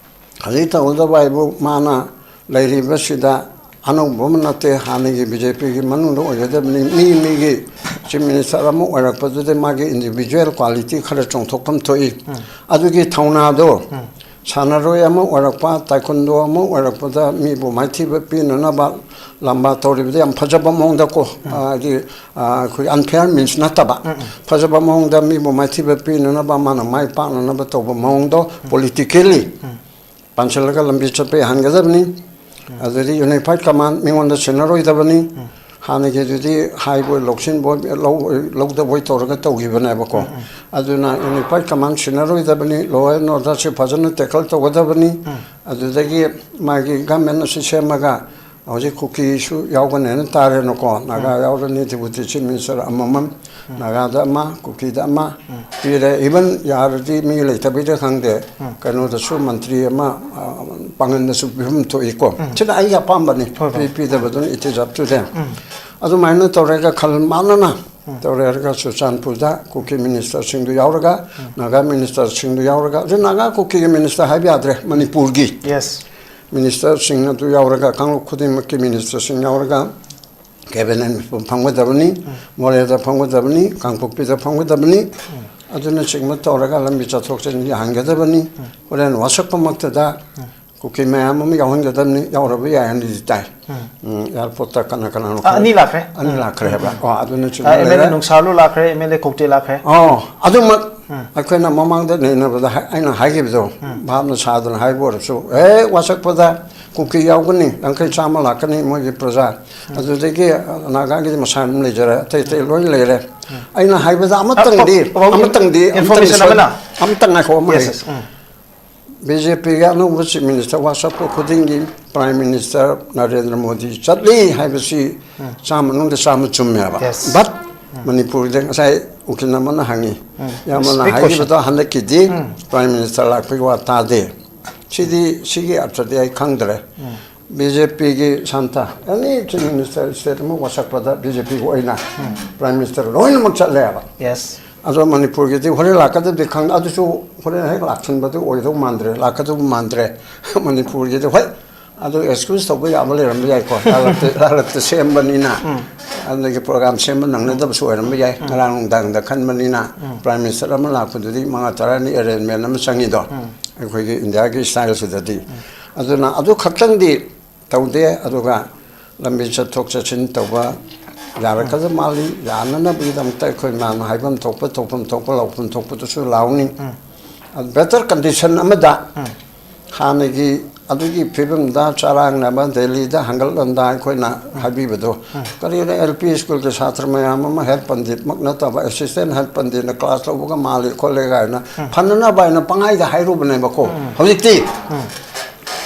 ꯍꯧꯖꯤꯛ ꯇꯧꯒꯗꯕ ꯍꯥꯏꯕꯨ ꯃꯥꯅ ꯂꯩꯔꯤꯕꯁꯤꯗ ꯑꯅꯧꯕ ꯑꯃ ꯅꯠꯇꯦ, ꯍꯥꯟꯅꯒꯤ ꯕꯤ ꯖꯦ ꯄꯤꯒꯤ ꯃꯅꯨꯡꯗ ꯑꯣꯏꯒꯗꯕꯅꯤ꯫ ꯃꯤ ꯃꯤꯒꯤ ꯆꯤꯐ ꯃꯤꯅꯤꯁꯇꯔ ꯑꯃ ꯑꯣꯏꯔꯛꯄꯗꯨꯗ ꯃꯥꯒꯤ ꯏꯟꯗꯤꯚꯤꯖꯨꯋꯦꯜ ꯀ꯭ꯋꯥꯂꯤꯇꯤ ꯈꯔ ꯆꯣꯡꯊꯣꯛꯐꯝ ꯊꯣꯛꯏ꯫ ꯑꯗꯨꯒꯤ ꯊꯧꯅꯥꯗꯣ ꯁꯥꯟꯅꯔꯣꯏ ꯑꯃ ꯑꯣꯏꯔꯛꯄ, ꯇꯥꯏꯀꯨꯟꯗꯣ ꯑꯃ ꯑꯣꯏꯔꯛꯄꯗ ꯃꯤꯕꯨ ꯃꯥꯏꯊꯤꯕ ꯄꯤꯅꯅꯕ ꯂꯝꯕꯥ ꯇꯧꯔꯤꯕꯗ ꯌꯥꯝ ꯐꯖꯕ ꯃꯑꯣꯡꯗꯀꯣ, ꯍꯥꯏꯗꯤ, ꯑ, ꯑꯩꯈꯣꯏ ꯑꯟꯐꯤꯌꯥꯔ ꯃꯤꯟꯁ ꯅꯠꯇꯕ, ꯐꯖꯕ ꯃꯑꯣꯡꯗ ꯃꯤꯕꯨ ꯃꯥꯏꯊꯤꯕ ꯄꯤꯅꯅꯕ, ꯃꯥꯅ ꯃꯥꯏ ꯄꯥꯛꯅꯅꯕ ꯇꯧꯕ ꯃꯑꯣꯡꯗꯣ, ꯄꯣꯂꯤꯇꯤꯀꯦꯜꯂꯤ ꯄꯥꯟꯁꯤꯜꯂꯒ ꯂꯝꯕꯤ ꯆꯠꯄ ꯌꯥꯍꯟꯒꯗꯕꯅꯤ꯫ ꯑꯗꯨꯗꯤ ꯌꯨꯅꯤꯐꯥꯏꯠ ꯀꯃꯥꯟ ꯃꯤꯉꯣꯟꯗ ꯁꯤꯟꯅꯔꯣꯏꯗꯕꯅꯤ꯫ ꯍꯥꯟꯅꯒꯤꯗꯨꯗꯤ ꯍꯥꯏꯕꯣꯏ ꯂꯧꯁꯤꯟꯕꯣꯏ ꯂꯧ-, ꯂꯧꯗꯕꯣꯏ ꯇꯧꯔꯒ ꯇꯧꯈꯤꯕꯅꯦꯕꯀꯣ꯫ ꯑꯗꯨꯅ ꯌꯨꯅꯤꯐꯥꯏꯠ ꯀꯃꯥꯟ ꯁꯤꯟꯅꯔꯣꯏꯗꯕꯅꯤ, ꯂꯣ ꯑꯦꯟ ꯑꯣꯔꯗꯔꯁꯤ ꯐꯖꯅ ꯇꯦꯀꯜ ꯇꯧꯒꯗꯕꯅꯤ꯫ ꯑꯗꯨꯗꯒꯤ ꯃꯥꯒꯤ ꯒꯃꯦꯟ ꯑꯁꯤ ꯁꯦꯝꯃꯒ ꯍꯧꯖꯤꯛ ꯀꯨꯀꯤꯁꯨ ꯌꯥꯎꯒꯅꯦꯅ ꯇꯥꯔꯦꯅꯀꯣ꯫ ꯅꯥꯒꯥ ꯌꯥꯎꯔꯅꯤ, ꯗꯤꯄꯨꯇꯤ ꯆꯤꯐ ꯃꯤꯅꯤꯁꯇꯔ ꯑꯃꯃꯝ, ꯅꯥꯒꯥꯗ ꯑꯃ, ꯀꯨꯀꯤꯗ ꯑꯃ ꯄꯤꯔꯦ꯫ ꯏꯚꯟ ꯌꯥꯔꯗꯤ ꯃꯤ ꯂꯩꯇꯕꯩꯗ ꯈꯪꯗꯦ, ꯀꯩꯅꯣꯗꯁꯨ ꯃꯟꯇ꯭ꯔꯤ ꯑꯃ, ꯑ, ꯄꯥꯡꯒꯟꯗꯁꯨ ꯄꯤꯐꯝ ꯊꯣꯛꯏꯀꯣ꯫ ꯁꯤꯅ ꯑꯩꯒꯤ ꯑꯄꯥꯝꯕꯅꯤ꯫ ꯍꯣꯏ, ꯍꯣꯏ꯫ ꯄꯤ-, ꯄꯤꯗꯕꯗꯨꯅ ꯏꯇꯤꯖꯥꯞꯇꯨꯗꯦ꯫ ꯑꯗꯨꯃꯥꯏꯅ ꯇꯧꯔꯒ ꯈꯜ ꯃꯥꯟꯅꯅ ꯇꯧꯔꯦ ꯍꯥꯏꯔꯒ ꯆꯨꯔꯆꯥꯟꯄꯨꯔꯗ ꯀꯨꯀꯤ ꯃꯤꯅꯤꯁꯇꯔꯁꯤꯡꯗꯨ ꯌꯥꯎꯔꯒ, ꯅꯥꯒꯥ ꯃꯤꯅꯤꯁꯇꯔꯁꯤꯡꯗꯨ ꯌꯥꯎꯔꯒ, ꯍꯧꯖꯤꯛ ꯅꯥꯒꯥ ꯀꯨꯀꯤꯒꯤ ꯃꯤꯅꯤꯁꯇꯔ ꯍꯥꯏꯕ ꯌꯥꯗ꯭ꯔꯦ, ꯃꯅꯤꯄꯨꯔꯒꯤ ꯌꯦꯁ꯫ ꯃꯤꯅꯤꯁꯇꯔꯁꯤꯡ ꯑꯗꯨ ꯌꯥꯎꯔꯒ, ꯀꯥꯡꯂꯨꯞ ꯈꯨꯗꯤꯡꯃꯛꯀꯤ ꯃꯤꯅꯤꯁꯇꯔꯁꯤꯡ ꯌꯥꯎꯔꯒ ꯀꯦꯕꯤꯅꯦꯠ ꯃꯤꯐꯝ ꯐꯝꯒꯗꯕꯅꯤ, ꯃꯣꯔꯦꯗ ꯐꯝꯒꯗꯕꯅꯤ, ꯀꯥꯡꯄꯣꯛꯄꯤꯗ ꯐꯝꯒꯗꯕꯅꯤ, ꯑꯗꯨꯅꯆꯤꯡꯕ ꯇꯧꯔꯒ ꯂꯝꯕꯤ ꯆꯠꯊꯣꯛ ꯆꯠꯁꯤꯟ ꯌꯥꯍꯟꯒꯗꯕꯅꯤ꯫ ꯍꯣꯔꯦꯟ ꯋꯥꯁꯛꯄꯃꯛꯇꯗ ꯀꯨꯀꯤ ꯃꯌꯥꯝ ꯑꯃ ꯌꯥꯎꯍꯟꯒꯗꯕꯅꯤ, ꯌꯥꯎꯔꯕ ꯌꯥꯏ ꯍꯥꯏꯅꯗꯤ ꯇꯥꯏ꯫ ꯎꯝ, ꯑꯦꯌꯥꯔꯄꯣꯔꯠꯇ ꯀꯅꯥ ꯀꯅꯥꯅꯣ ꯑꯥ, ꯑꯅꯤ ꯈꯪꯗꯦ꯫ ꯂꯥꯛꯈ꯭ꯔꯦ꯫ ꯑꯅꯤ ꯂꯥꯛꯈ꯭ꯔꯦ ꯍꯥꯏꯕ꯫ ꯑꯣ, ꯑꯗꯨꯅꯆꯤꯡꯕ ꯑꯥ, ꯑꯦꯝ ꯑꯦꯜ ꯑꯦ ꯂꯩꯔꯦ꯫ ꯅꯨꯡꯁꯥꯜꯂꯨ ꯂꯥꯛꯈ꯭ꯔꯦ, ꯑꯦꯝ ꯑꯦꯜ ꯑꯦ ꯀꯧꯇꯦ ꯂꯥꯛꯈ꯭ꯔꯦ꯫ ꯑꯣ, ꯑꯗꯨꯃꯛ ꯑꯩꯈꯣꯏꯅ ꯃꯃꯥꯡꯗ ꯅꯩꯅꯕꯗ ꯍꯥꯏ-, ꯑꯩꯅ ꯍꯥꯏꯈꯤꯕꯗꯣ, ꯚꯥꯞꯅ ꯁꯥꯗꯅ ꯍꯥꯏꯕ ꯑꯣꯏꯔꯁꯨ, ꯍꯦꯛ ꯋꯥꯁꯛꯄꯗ ꯀꯨꯀꯤ ꯌꯥꯎꯒꯅꯤ, ꯌꯥꯡꯈꯩ ꯆꯥꯝꯃ ꯂꯥꯛꯀꯅꯤ ꯃꯣꯏꯒꯤ ꯄ꯭ꯔꯖꯥ꯫ ꯑꯗꯨꯗꯒꯤ ꯅꯥꯒꯥꯒꯤꯗꯤ ꯃꯁꯥ ꯑꯗꯨꯝ ꯂꯩꯖꯔꯦ, ꯑꯇꯩ ꯑꯇꯩ ꯂꯣꯏ ꯂꯩꯔꯦ꯫ ꯑꯩꯅ ꯍꯥꯏꯕꯗ ꯑꯃꯇꯪꯗꯤ, ꯑꯐ-, ꯑꯐ-, ꯑꯃꯇꯪꯗꯤ, ꯑꯃꯇꯪꯗꯤ information ꯁꯣꯏ-, ꯑꯃꯅ ꯑꯃꯇꯪ ꯉꯥꯏꯈꯣ, ꯑꯃ Yes, ꯍꯥꯏꯒꯦ꯫ yes. ꯎꯝ. ꯕꯤ ꯖꯦ ꯄꯤꯒꯤ ꯑꯅꯧꯕ ꯆꯤꯐ ꯃꯤꯅꯤꯁꯇꯔ ꯋꯥꯁꯛꯄ ꯈꯨꯗꯤꯡꯒꯤ ꯄ꯭ꯔꯥꯏꯝ ꯃꯤꯅꯤꯁꯇꯔ ꯅꯔꯦꯟꯗ꯭ꯔ ꯃꯣꯗꯤ ꯆꯠꯂꯤ ꯍꯥꯏꯕꯁꯤ ꯆꯥꯝꯃ ꯃꯅꯨꯡꯗ ꯆꯥꯝꯃ ꯆꯨꯝꯃꯦꯕ꯫ Yes. But ꯃꯅꯤꯄꯨꯔꯗ ꯉꯁꯥꯏ ꯎꯀꯤꯜ ꯑꯃꯅ ꯍꯪꯉꯤ, ꯌꯥꯝꯅ Big question. ꯍꯥꯏꯈꯤꯕꯗꯣ ꯍꯟꯗꯛꯀꯤꯗꯤ ꯄ꯭ꯔꯥꯏꯝ ꯃꯤꯅꯤꯁꯇꯔ ꯂꯥꯛꯄꯒꯤ ꯋꯥ ꯇꯥꯗꯦ꯫ ꯁꯤꯗꯤ, ꯁꯤꯒꯤ ꯑꯔꯊꯗꯤ ꯑꯩ ꯈꯪꯗ꯭ꯔꯦ꯫ ꯕꯤ ꯖꯦ ꯄꯤꯒꯤ ꯁꯟꯇ ꯑꯦꯅꯤ ꯆꯤꯐ ꯃꯤꯅꯤꯁꯇꯔ ꯁ꯭ꯇꯦꯠ ꯑꯃ ꯋꯥꯁꯛꯄꯗ ꯕꯤ ꯖꯦ ꯄꯤꯒꯤ ꯑꯣꯏꯅ ꯄ꯭ꯔꯥꯏꯝ ꯃꯤꯅꯤꯁꯇꯔ ꯂꯣꯏꯅꯃꯛ ꯆꯠꯂꯦꯕ꯫ Yes. ꯑꯗꯣ ꯃꯅꯤꯄꯨꯔꯒꯤꯗꯤ ꯍꯣꯔꯦꯟ ꯂꯥꯛꯀꯗꯕꯗꯤ ꯈꯪꯗꯦ, ꯑꯗꯨꯁꯨ ꯍꯣꯔꯦꯟ ꯍꯦꯛ ꯂꯥꯛꯁꯤꯟꯕꯗꯤ ꯑꯣꯏꯗꯧ ꯃꯥꯟꯗ꯭ꯔꯦ, ꯂꯥꯛꯀꯗꯧꯕ ꯃꯥꯟꯗ꯭ꯔꯦ꯫ ꯃꯅꯤꯄꯨꯔꯒꯤꯗꯤ ꯍꯣꯏ, ꯑꯗꯨ excuse ꯇꯧꯕ ꯌꯥꯕ ꯂꯩꯔꯝꯕ ꯌꯥꯏꯀꯣ, ꯂꯥꯜꯂꯛꯇ, ꯂꯥꯜꯂꯛꯇ ꯁꯦꯝꯕꯅꯤꯅ, ꯑꯗꯨꯗꯒꯤ program ꯁꯦꯝꯕ ꯅꯪꯅꯗꯕꯁꯨ ꯑꯣꯏꯔꯝꯕ ꯌꯥꯏ, ꯉꯔꯥꯡ ꯅꯨꯡꯗꯥꯡꯗ ꯈꯟꯕꯅꯤꯅ꯫ ꯄ꯭ꯔꯥꯏꯝ ꯃꯤꯅꯤꯁꯇꯔ ꯑꯃ ꯂꯥꯛꯄꯗꯨꯗꯤ ꯃꯉꯥ ꯇꯔꯥꯅꯤ arrangement ꯑꯃ ꯆꯪꯉꯤꯗꯣ, ꯑꯩꯈꯣꯏꯒꯤ ꯏꯟꯗꯤꯌꯥꯒꯤ ꯁ꯭ꯇꯥꯏꯜꯁꯤꯗꯗꯤ꯫ ꯑꯗꯨꯅ ꯑꯗꯨ ꯈꯛꯇꯪꯗꯤ ꯇꯧꯗꯦ꯫ ꯑꯗꯨꯒ ꯂꯝꯕꯤ ꯆꯠꯊꯣꯛ ꯆꯠꯁꯤꯟ ꯇꯧꯕ ꯌꯥꯔꯛꯀꯗꯕ ꯃꯥꯜꯂꯤ꯫ ꯌꯥꯅꯅꯕꯒꯤꯗꯃꯛꯇ ꯑꯩꯈꯣꯏ ꯃꯌꯥꯝꯅ ꯍꯥꯏꯐꯝ ꯊꯣꯛꯄ, ꯊꯣꯛꯐꯝ ꯊꯣꯛꯄ, ꯂꯥꯎꯐꯝ ꯊꯣꯛꯄꯗꯨꯁꯨ ꯂꯥꯎꯅꯤ꯫ ꯑꯗꯨ better condition ꯑꯃꯗ, ꯍꯥꯟꯅꯒꯤ ꯑꯗꯨꯒꯤ ꯐꯤꯕꯝꯗ ꯆꯔꯥꯡꯅꯕ ꯗꯦꯜꯂꯤꯗ ꯍꯪꯒꯠꯂꯝꯗꯥ ꯑꯩꯈꯣꯏꯅ ꯍꯥꯏꯕꯤꯕꯗꯣ, ꯀꯔꯤꯅꯣ, ꯑꯦꯜ ꯄꯤ ꯁ꯭ꯀꯨꯜꯒꯤ ꯁꯥꯇ꯭ꯔ ꯃꯌꯥꯝ ꯑꯃ ꯍꯦꯠ ꯄꯟꯗꯤꯠꯃꯛ ꯅꯠꯇꯕ ꯑꯦꯁꯤꯁꯇꯦꯟ ꯍꯦꯠ ꯄꯟꯗꯤꯠꯅ ꯀ꯭ꯂꯥꯁ ꯂꯧꯕꯒ ꯃꯥꯜꯂꯤ ꯈꯣꯠꯂꯤ ꯀꯥꯏꯅ ꯐꯅꯅꯕ ꯍꯥꯏꯅ ꯄꯪꯍꯥꯏꯗ ꯍꯥꯏꯔꯨꯕꯅꯦꯕꯀꯣ꯫ ꯍꯧꯖꯤꯛꯇꯤ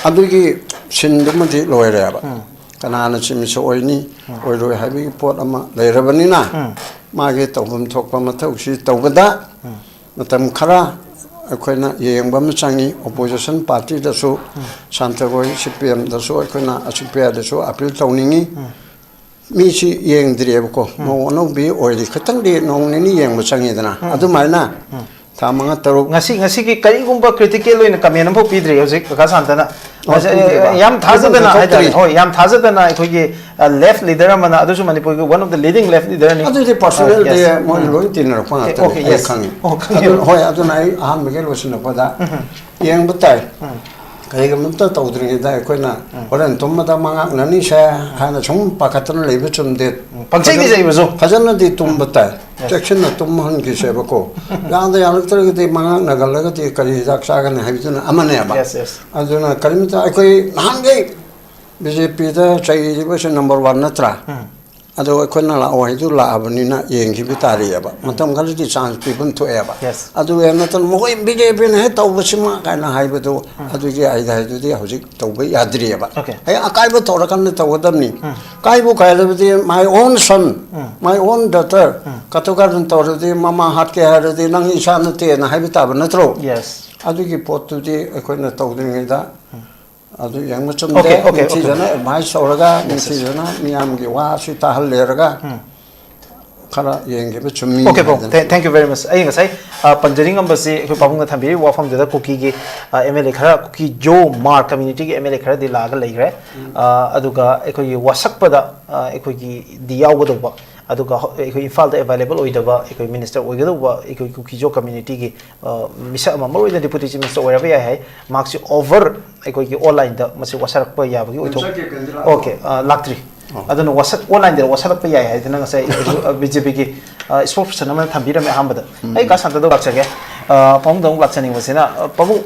ꯑꯗꯨꯒꯤ ꯁꯤꯟꯗꯨꯃꯗꯤ ꯂꯣꯏꯔꯦꯕ꯫ ꯀꯅꯥꯅ ꯆꯤꯃꯤꯁ ꯑꯣꯏꯅꯤ, ꯑꯣꯏꯔꯣꯏ ꯍꯥꯏꯕꯒꯤ ꯄꯣꯠ ꯑꯃ ꯂꯩꯔꯕꯅꯤꯅ, ꯃꯥꯒꯤ ꯇꯧꯐꯝ ꯊꯣꯛꯄ ꯃꯊꯧꯁꯤ ꯇꯧꯕꯗ ꯃꯇꯝ ꯈꯔ ꯑꯩꯈꯣꯏꯅ ꯌꯦꯡꯕ ꯑꯃ ꯆꯪꯉꯤ꯫ ꯑꯣꯄꯣꯖꯤꯁꯟ ꯄꯥꯔꯇꯤꯗꯁꯨ, ꯁꯥꯟꯇꯒꯣꯏ ꯁꯤ ꯄꯤ ꯑꯦꯝꯗꯁꯨ ꯑꯩꯈꯣꯏꯅ, ꯁꯤ ꯄꯤ ꯑꯥꯏꯗꯁꯨ ꯑꯄꯤꯜ ꯇꯧꯅꯤꯡꯉꯤ꯫ ꯃꯤꯁꯤ ꯌꯦꯡꯗ꯭ꯔꯤꯑꯕꯀꯣ, ꯃꯧ ꯑꯅꯧꯕꯤ ꯑꯣꯏꯔꯤ, ꯈꯤꯇꯪꯗꯤ ꯅꯣꯡ ꯅꯤꯅꯤ ꯌꯦꯡꯕ ꯆꯪꯉꯤꯗꯅ꯫ ꯑꯗꯨꯃꯥꯏꯅ ꯊꯥ ꯃꯉꯥ ꯇꯔꯨꯛ꯫ ꯉꯁꯤ, ꯉꯁꯤꯒꯤ ꯀꯔꯤꯒꯨꯝꯕ critical ꯑꯣꯏꯅ comment ꯑꯃꯐꯥꯎ ꯄꯤꯗ꯭ꯔꯤ ꯍꯧꯖꯤꯛ ꯀꯀꯥ ꯁꯥꯟꯇꯅ꯫ ꯑꯣ, ꯄꯤꯗ꯭ꯔꯤꯕ? ꯌꯥꯝ ꯊꯥꯖꯗꯅ ꯄꯤꯐꯝ ꯍꯥꯏꯇꯥꯔꯦ, ꯊꯣꯛꯇ꯭ꯔꯤ꯫ ꯍꯣꯏ, ꯌꯥꯝ ꯊꯥꯖꯗꯅ ꯑꯩꯈꯣꯏꯒꯤ left leader ꯑꯃꯅ, ꯑꯗꯨꯁꯨ ꯃꯅꯤꯄꯨꯔꯒꯤ one of the leading left leader ꯅꯤ꯫ ꯑꯗꯨꯗꯤ personal ꯑ, yes. ꯗꯤ ꯃꯣꯏ ꯂꯣꯏ ꯇꯤꯟꯅꯔꯛꯄ ꯉꯥꯛꯇꯅꯤ, Okay, ꯑꯩ yes. ꯈꯪꯉꯤ꯫ ꯑꯣ, ꯈꯪꯉꯤ꯫ ꯑꯗꯨ, ꯍꯣꯏ, ꯑꯗꯨꯅ ꯑꯩ ꯑꯍꯥꯟꯕꯒꯤ ꯂꯣꯏꯁꯤꯜꯂꯛꯄꯗ ꯌꯦꯡꯕ ꯇꯥꯏ꯫ ꯀꯔꯤꯒꯨꯝꯕ ꯑꯝꯇ ꯇꯧꯗ꯭ꯔꯤꯉꯩꯗ ꯑꯩꯈꯣꯏꯅ ꯍꯣꯔꯦꯟ ꯇꯨꯝꯕꯗ ꯃꯉꯥꯛꯅꯅꯤꯁꯦ ꯍꯥꯏꯅ ꯁꯨꯝ ꯄꯥꯈꯠꯇꯅ ꯂꯩꯕ ꯆꯨꯝꯗꯦ꯫ ꯄꯪꯆꯩꯗꯤ ꯆꯩꯕꯁꯨ꯫ ꯐꯖꯅꯗꯤ ꯇꯨꯝꯕ ꯇꯥꯏ꯫ ꯆꯦꯛꯁꯤꯟꯅ ꯇꯨꯝꯍꯟꯈꯤꯁꯦꯕꯀꯣ꯫ ꯌꯥꯗ ꯌꯥꯔꯛꯇ꯭ꯔꯒꯗꯤ ꯃꯉꯥꯛ ꯅꯥꯒꯜꯂꯒꯗꯤ ꯀꯔꯤ ꯍꯤꯗꯥꯛ ꯆꯥꯒꯅꯤ ꯍꯥꯏꯕꯗꯨꯅ ꯑꯃꯅꯦꯕ꯫ Yes, yes. ꯑꯗꯨꯅ ꯀꯔꯤꯝꯇ ꯑꯩꯈꯣꯏ ꯅꯍꯥꯟꯈꯩ ꯕꯤ ꯖꯦ ꯄꯤꯗ ꯆꯩꯔꯤꯕꯁꯦ ꯅꯝꯕꯔ ꯋꯥꯟ ꯅꯠꯇ꯭ꯔꯥ? ꯑꯗꯣ ꯑꯩꯈꯣꯏꯅ ꯂꯥꯛꯑꯣ ꯍꯥꯏꯗꯨ ꯂꯥꯛꯑꯕꯅꯤꯅ ꯌꯦꯡꯈꯤꯕ ꯇꯥꯔꯤꯑꯕ꯫ ꯃꯇꯝ ꯈꯔꯗꯤ ꯆꯥꯟꯁ ꯄꯤꯐꯝ ꯊꯣꯛꯑꯦꯕ꯫ Yes. ꯑꯗꯨ ꯅꯠꯇꯅ ꯃꯈꯣꯏ ꯕꯤ ꯖꯦ ꯄꯤꯅ ꯍꯦꯛ ꯇꯧꯕꯁꯤꯃ ꯀꯥꯏꯅ ꯍꯥꯏꯕꯗꯨ ꯑꯗꯨꯒꯤ ꯑꯥꯏꯗꯤꯌꯥꯗꯨꯗꯤ ꯍꯧꯖꯤꯛ ꯇꯧꯕ ꯌꯥꯗ꯭ꯔꯤꯑꯕ꯫ Okay. ꯍꯌꯦꯡ ꯑꯀꯥꯏꯕ ꯇꯧꯔꯀꯥꯟꯗ ꯇꯧꯒꯗꯕꯅꯤ꯫ ꯀꯥꯏꯕꯨ ꯀꯥꯏꯔꯕꯗꯤ my own son, my own daughter, ꯀꯇꯨ ꯀꯥꯔꯟ ꯇꯧꯔꯗꯤ ꯃꯃꯥ ꯍꯥꯠꯀꯦ ꯍꯥꯏꯔꯗꯤ ꯅꯪ ꯏꯆꯥ ꯅꯠꯇꯦꯅ ꯍꯥꯏꯕ ꯇꯥꯕ ꯅꯠꯇ꯭ꯔꯣ? Yes. ꯑꯗꯨꯒꯤ ꯄꯣꯠꯇꯨꯗꯤ ꯑꯩꯈꯣꯏꯅ ꯇꯧꯗ꯭ꯔꯤꯉꯩꯗ ꯑꯗꯨ ꯌꯥꯝꯅ ꯆꯨꯝꯗꯦ꯫ Okay, okay, okay. ꯅꯤꯡꯊꯤꯖꯅ ꯑꯦꯗꯚꯥꯏꯁ ꯇꯧꯔꯒ, ꯅꯤꯡꯊꯤꯖꯅ ꯃꯤꯌꯥꯝꯒꯤ ꯋꯥꯁꯤ ꯇꯥꯍꯜꯂꯦꯔꯒ ꯈꯔ ꯌꯦꯡꯈꯤꯕ ꯆꯨꯝꯃꯤ Okay, ꯄꯥꯕꯨꯡ, ꯍꯥꯏꯗꯅ꯫ Thank- thank you very much. ꯑꯩ ꯉꯁꯥꯏ ꯑ, ꯄꯟꯖꯅꯤꯡꯉꯝꯕꯁꯤ ꯑꯩꯈꯣꯏ ꯄꯥꯕꯨꯡꯅ ꯊꯝꯕꯤꯔꯤꯕ ꯋꯥꯐꯝꯗꯨꯗ ꯀꯨꯀꯤꯒꯤ ꯑꯦꯝ ꯑꯦꯜ ꯑꯦ ꯈꯔ, ꯀꯨꯀꯤ ꯖꯣ ꯃꯥꯔ ꯀꯝꯃ꯭ꯌꯨꯅꯤꯇꯤꯒꯤ ꯑꯦꯝ ꯑꯦꯜ ꯑꯦ ꯈꯔꯗꯤ ꯂꯥꯛꯑꯒ ꯂꯩꯈ꯭ꯔꯦ꯫ ꯑ, ꯑꯗꯨꯒ ꯑꯩꯈꯣꯏꯒꯤ ꯋꯥꯁꯛꯄꯗ ꯑ, ꯑꯩꯈꯣꯏꯒꯤꯗꯤ ꯌꯥꯎꯒꯗꯧꯕ, ꯑꯗꯨꯒ ꯍꯧ- ꯑꯩꯈꯣꯏ ꯏꯝꯐꯥꯜꯗ ꯑꯦꯚꯥꯏꯂꯦꯕꯜ ꯑꯣꯏꯗꯕ ꯑꯩꯈꯣꯏ ꯃꯤꯅꯤꯁꯇꯔ ꯑꯣꯏꯒꯗꯧꯕ ꯑꯩꯈꯣꯏ ꯀꯨꯀꯤ ꯖꯣ ꯀꯝꯃ꯭ꯌꯨꯅꯤꯇꯤꯒꯤ ꯑ, ꯃꯤꯁꯛ ꯑꯃ, ꯃꯔꯨꯑꯣꯏꯅ ꯗꯤꯄꯨꯇꯤ ꯆꯤꯐ ꯃꯤꯅꯤꯁꯇꯔ ꯑꯣꯏꯔꯕ ꯌꯥꯏ ꯍꯥꯏ, ꯃꯍꯥꯛꯁꯤ ꯑꯣꯚꯔ ꯑꯩꯈꯣꯏꯒꯤ ꯑꯣꯟꯂꯥꯏꯟꯗ ꯃꯁꯤ ꯋꯥꯁꯛꯄ ꯌꯥꯕꯒꯤ ꯑꯣꯏꯊꯣꯛ ꯂꯥꯛꯇ꯭ꯔꯤꯕ꯭ꯔꯥ? Okay, ꯑ, ꯂꯥꯛꯇ꯭ꯔꯤ꯫ ꯑꯗꯨꯅ ꯋꯥꯁꯛ ꯑꯣꯟꯂꯥꯏꯟꯗ ꯋꯥꯁꯛꯂꯛꯄ ꯌꯥꯏ ꯍꯥꯏꯗꯅ ꯉꯁꯥꯏ ꯕꯤ ꯖꯦ ꯄꯤꯒꯤ ꯏꯁꯄꯣꯛꯁ ꯄꯔꯁꯟ ꯑꯃꯅ ꯊꯝꯕꯤꯔꯝꯃꯦ ꯑꯍꯥꯟꯕꯗ꯫ ꯑꯩ ꯀꯥ ꯁꯥꯟꯇꯗ ꯂꯥꯛꯆꯒꯦ꯫ ꯑ, ꯄꯥꯕꯨꯡꯗ ꯑꯃꯨꯛ ꯂꯥꯛꯆꯅꯤꯡꯕꯁꯤꯅ, ꯑ, ꯄꯥꯕꯨꯡ,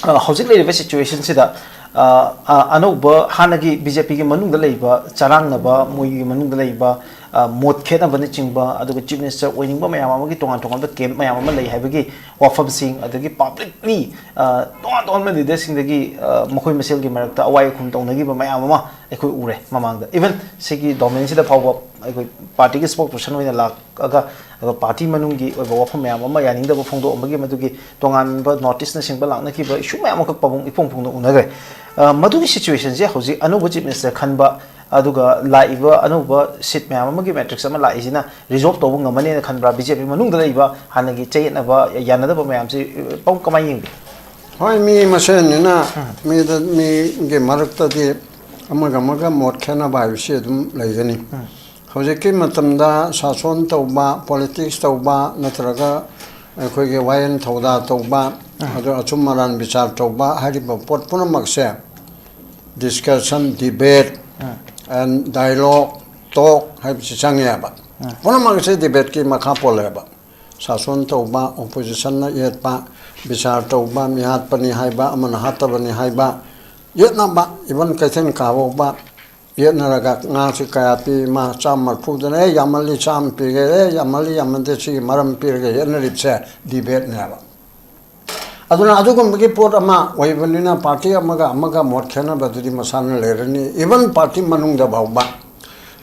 ꯑ, ꯍꯧꯖꯤꯛ ꯂꯩꯔꯤꯕ ꯁꯤꯆꯨꯋꯦꯁꯟꯁꯤꯗ, ꯑ, ꯑ, ꯑꯅꯧꯕ ꯍꯥꯟꯅꯒꯤ ꯕꯤ ꯖꯦ ꯄꯤꯒꯤ ꯃꯅꯨꯡꯗ ꯂꯩꯕ ꯆꯔꯥꯡꯅꯕ, ꯃꯣꯏꯒꯤ ꯃꯅꯨꯡꯗ ꯂꯩꯕ, ꯑ, ꯃꯣꯠ ꯈꯦꯠꯅꯕꯅꯆꯤꯡꯕ, ꯑꯗꯨꯒ ꯆꯤꯐ ꯃꯤꯅꯤꯁꯇꯔ ꯑꯣꯏꯅꯤꯡꯕ ꯃꯌꯥꯝ ꯑꯃꯒꯤ ꯇꯣꯉꯥꯟ ꯇꯣꯉꯥꯟꯕ ꯀꯦꯝꯞ ꯃꯌꯥꯝ ꯑꯃ ꯂꯩ ꯍꯥꯏꯕꯒꯤ ꯋꯥꯐꯝꯁꯤꯡ, ꯑꯗꯒꯤ ꯄꯕ꯭ꯂꯤꯛꯂꯤ, ꯑ, ꯇꯣꯉꯥꯟ ꯇꯣꯉꯥꯟꯕ ꯂꯤꯗꯔꯁꯤꯡꯗꯒꯤ, ꯑ, ꯃꯈꯣꯏ ꯃꯁꯦꯜꯒꯤ ꯃꯔꯛꯇ ꯑꯋꯥꯏ ꯑꯈꯨꯝ ꯇꯧꯅꯈꯤꯕ ꯃꯌꯥꯝ ꯑꯃ ꯑꯩꯈꯣꯏ ꯎꯔꯦ ꯃꯃꯥꯡꯗ꯫ ꯏꯚꯟ ꯁꯤꯒꯤ ꯗꯣꯃꯦꯟꯁꯤꯗ ꯐꯥꯎꯕ ꯑꯩꯈꯣꯏ ꯄꯥꯔꯇꯤꯒꯤ ꯏꯁꯄꯣꯛꯁ ꯄꯔꯁꯟ ꯑꯣꯏꯅ ꯂꯥꯛꯑꯒ, ꯑꯗꯨꯒ ꯄꯥꯔꯇꯤ ꯃꯅꯨꯡꯒꯤ ꯑꯣꯏꯕ ꯋꯥꯐꯝ ꯃꯌꯥꯝ ꯑꯃ ꯌꯥꯅꯤꯡꯗꯕ ꯐꯣꯡꯗꯣꯛꯑꯝꯕꯒꯤ ꯃꯗꯨꯒꯤ ꯇꯣꯉꯥꯟꯕ ꯅꯣꯇꯤꯁꯅꯆꯤꯡꯕ ꯂꯥꯛꯅꯈꯤꯕ ꯏꯁꯨ ꯃꯌꯥꯝ ꯑꯃꯈꯛ ꯄꯥꯕꯨꯡ ꯏꯐꯣꯡ ꯐꯣꯡꯅ ꯎꯅꯈ꯭ꯔꯦ꯫ ꯑ, ꯃꯗꯨꯒꯤ ꯁꯤꯆꯨꯋꯦꯁꯟꯁꯦ ꯍꯧꯖꯤꯛ ꯑꯅꯧꯕ ꯆꯤꯐ ꯃꯤꯅꯤꯁꯇꯔ ꯈꯟꯕ, ꯑꯗꯨꯒ ꯂꯥꯛꯏꯕ ꯑꯅꯧꯕ ꯁꯤꯠ ꯃꯌꯥꯝ ꯑꯃꯒꯤ ꯃꯦꯇ꯭ꯔꯤꯛꯁ ꯑꯃ ꯂꯥꯛꯏꯁꯤꯅ ꯔꯤꯖꯣꯜꯕ ꯇꯧꯕ ꯉꯝꯃꯅꯤꯅ ꯈꯟꯕ꯭ꯔꯥ? ꯕꯤ ꯖꯦ ꯄꯤ ꯃꯅꯨꯡꯗ ꯂꯩꯕ ꯍꯥꯟꯅꯒꯤ ꯆꯌꯦꯠꯅꯕ, ꯌꯥꯅꯗꯕ ꯃꯌꯥꯝꯁꯤ, ꯑ, ꯄꯥꯕꯨꯡ ꯀꯃꯥꯏꯅ ꯌꯦꯡꯕꯤ? ꯍꯣꯏ, ꯃꯤ ꯃꯁꯦꯟꯅꯤꯅ ꯃꯤꯗ, ꯃꯤꯒꯤ ꯃꯔꯛꯇꯗꯤ ꯑꯃꯒ ꯑꯃꯒ ꯃꯣꯠ ꯈꯦꯠꯅꯕ ꯍꯥꯏꯕꯁꯤ ꯑꯗꯨꯝ ꯂꯩꯒꯅꯤ꯫ ꯍꯧꯖꯤꯛꯀꯤ ꯃꯇꯝꯗ ꯁꯥꯁꯣꯟ ꯇꯧꯕ, ꯄꯣꯂꯤꯇꯤꯛꯁ ꯇꯧꯕ, ꯅꯠꯇ꯭ꯔꯒ ꯑꯩꯈꯣꯏꯒꯤ ꯋꯥꯌꯦꯜ ꯊꯧꯗꯥ ꯇꯧꯕ, ꯑꯗꯨ ꯑꯆꯨꯝ ꯑꯔꯥꯟ ꯕꯤꯆꯥꯔ ꯇꯧꯕ ꯍꯥꯏꯔꯤꯕ ꯄꯣꯠ ꯄꯨꯝꯅꯃꯛꯁꯦ discussion, debate and dialogue ꯇꯣꯛ ꯍꯥꯏꯕꯁꯤ ꯆꯪꯉꯦꯕ꯫ ꯄꯨꯝꯅꯃꯛ ꯑꯁꯤ ꯗꯤꯕꯦꯠꯀꯤ ꯃꯈꯥ ꯄꯣꯜꯂꯦꯕ꯫ ꯁꯥꯁꯣꯟ ꯇꯧꯕ, ꯑꯣꯄꯣꯖꯤꯁꯟꯅ ꯌꯦꯠꯄ, ꯕꯤꯆꯥꯔ ꯇꯧꯕ, ꯃꯤ ꯍꯥꯠꯄꯅꯤ ꯍꯥꯏꯕ, ꯑꯃꯅ ꯍꯥꯠꯇꯕꯅꯤ ꯍꯥꯏꯕ, ꯌꯦꯠꯅꯕ, ꯏꯚꯟ ꯀꯩꯊꯦꯜ ꯀꯥꯕꯧꯕ ꯌꯦꯠꯅꯔꯒ ꯉꯥꯁꯤ ꯀꯌꯥ ꯄꯤ, ꯃꯥ ꯆꯥꯝꯃ ꯃꯔꯤꯐꯨꯗꯅ, "ꯑꯦ, ꯌꯥꯝꯃꯜꯂꯤ, ꯆꯥꯝꯃ ꯄꯤꯒꯦ, ꯑꯦ, ꯌꯥꯝꯃꯜꯂꯤ, ꯌꯥꯝꯃꯟꯗꯦ, ꯁꯤꯒꯤ ꯃꯔꯝ ꯄꯤꯔꯒ" ꯌꯦꯠꯅꯔꯤꯕꯁꯦ ꯗꯤꯕꯦꯠꯅꯦꯕ꯫ ꯑꯗꯨꯅ ꯑꯗꯨꯒꯨꯝꯕꯒꯤ ꯄꯣꯠ ꯑꯃ ꯑꯣꯏꯕꯅꯤꯅ ꯄꯥꯔꯇꯤ ꯑꯃꯒ ꯑꯃꯒ ꯃꯣꯠ ꯈꯦꯠꯅꯕꯗꯨꯗꯤ ꯃꯁꯥꯅ ꯂꯩꯔꯅꯤ꯫ ꯏꯚꯟ ꯄꯥꯔꯇꯤ ꯃꯅꯨꯡꯗ ꯐꯥꯎꯕ,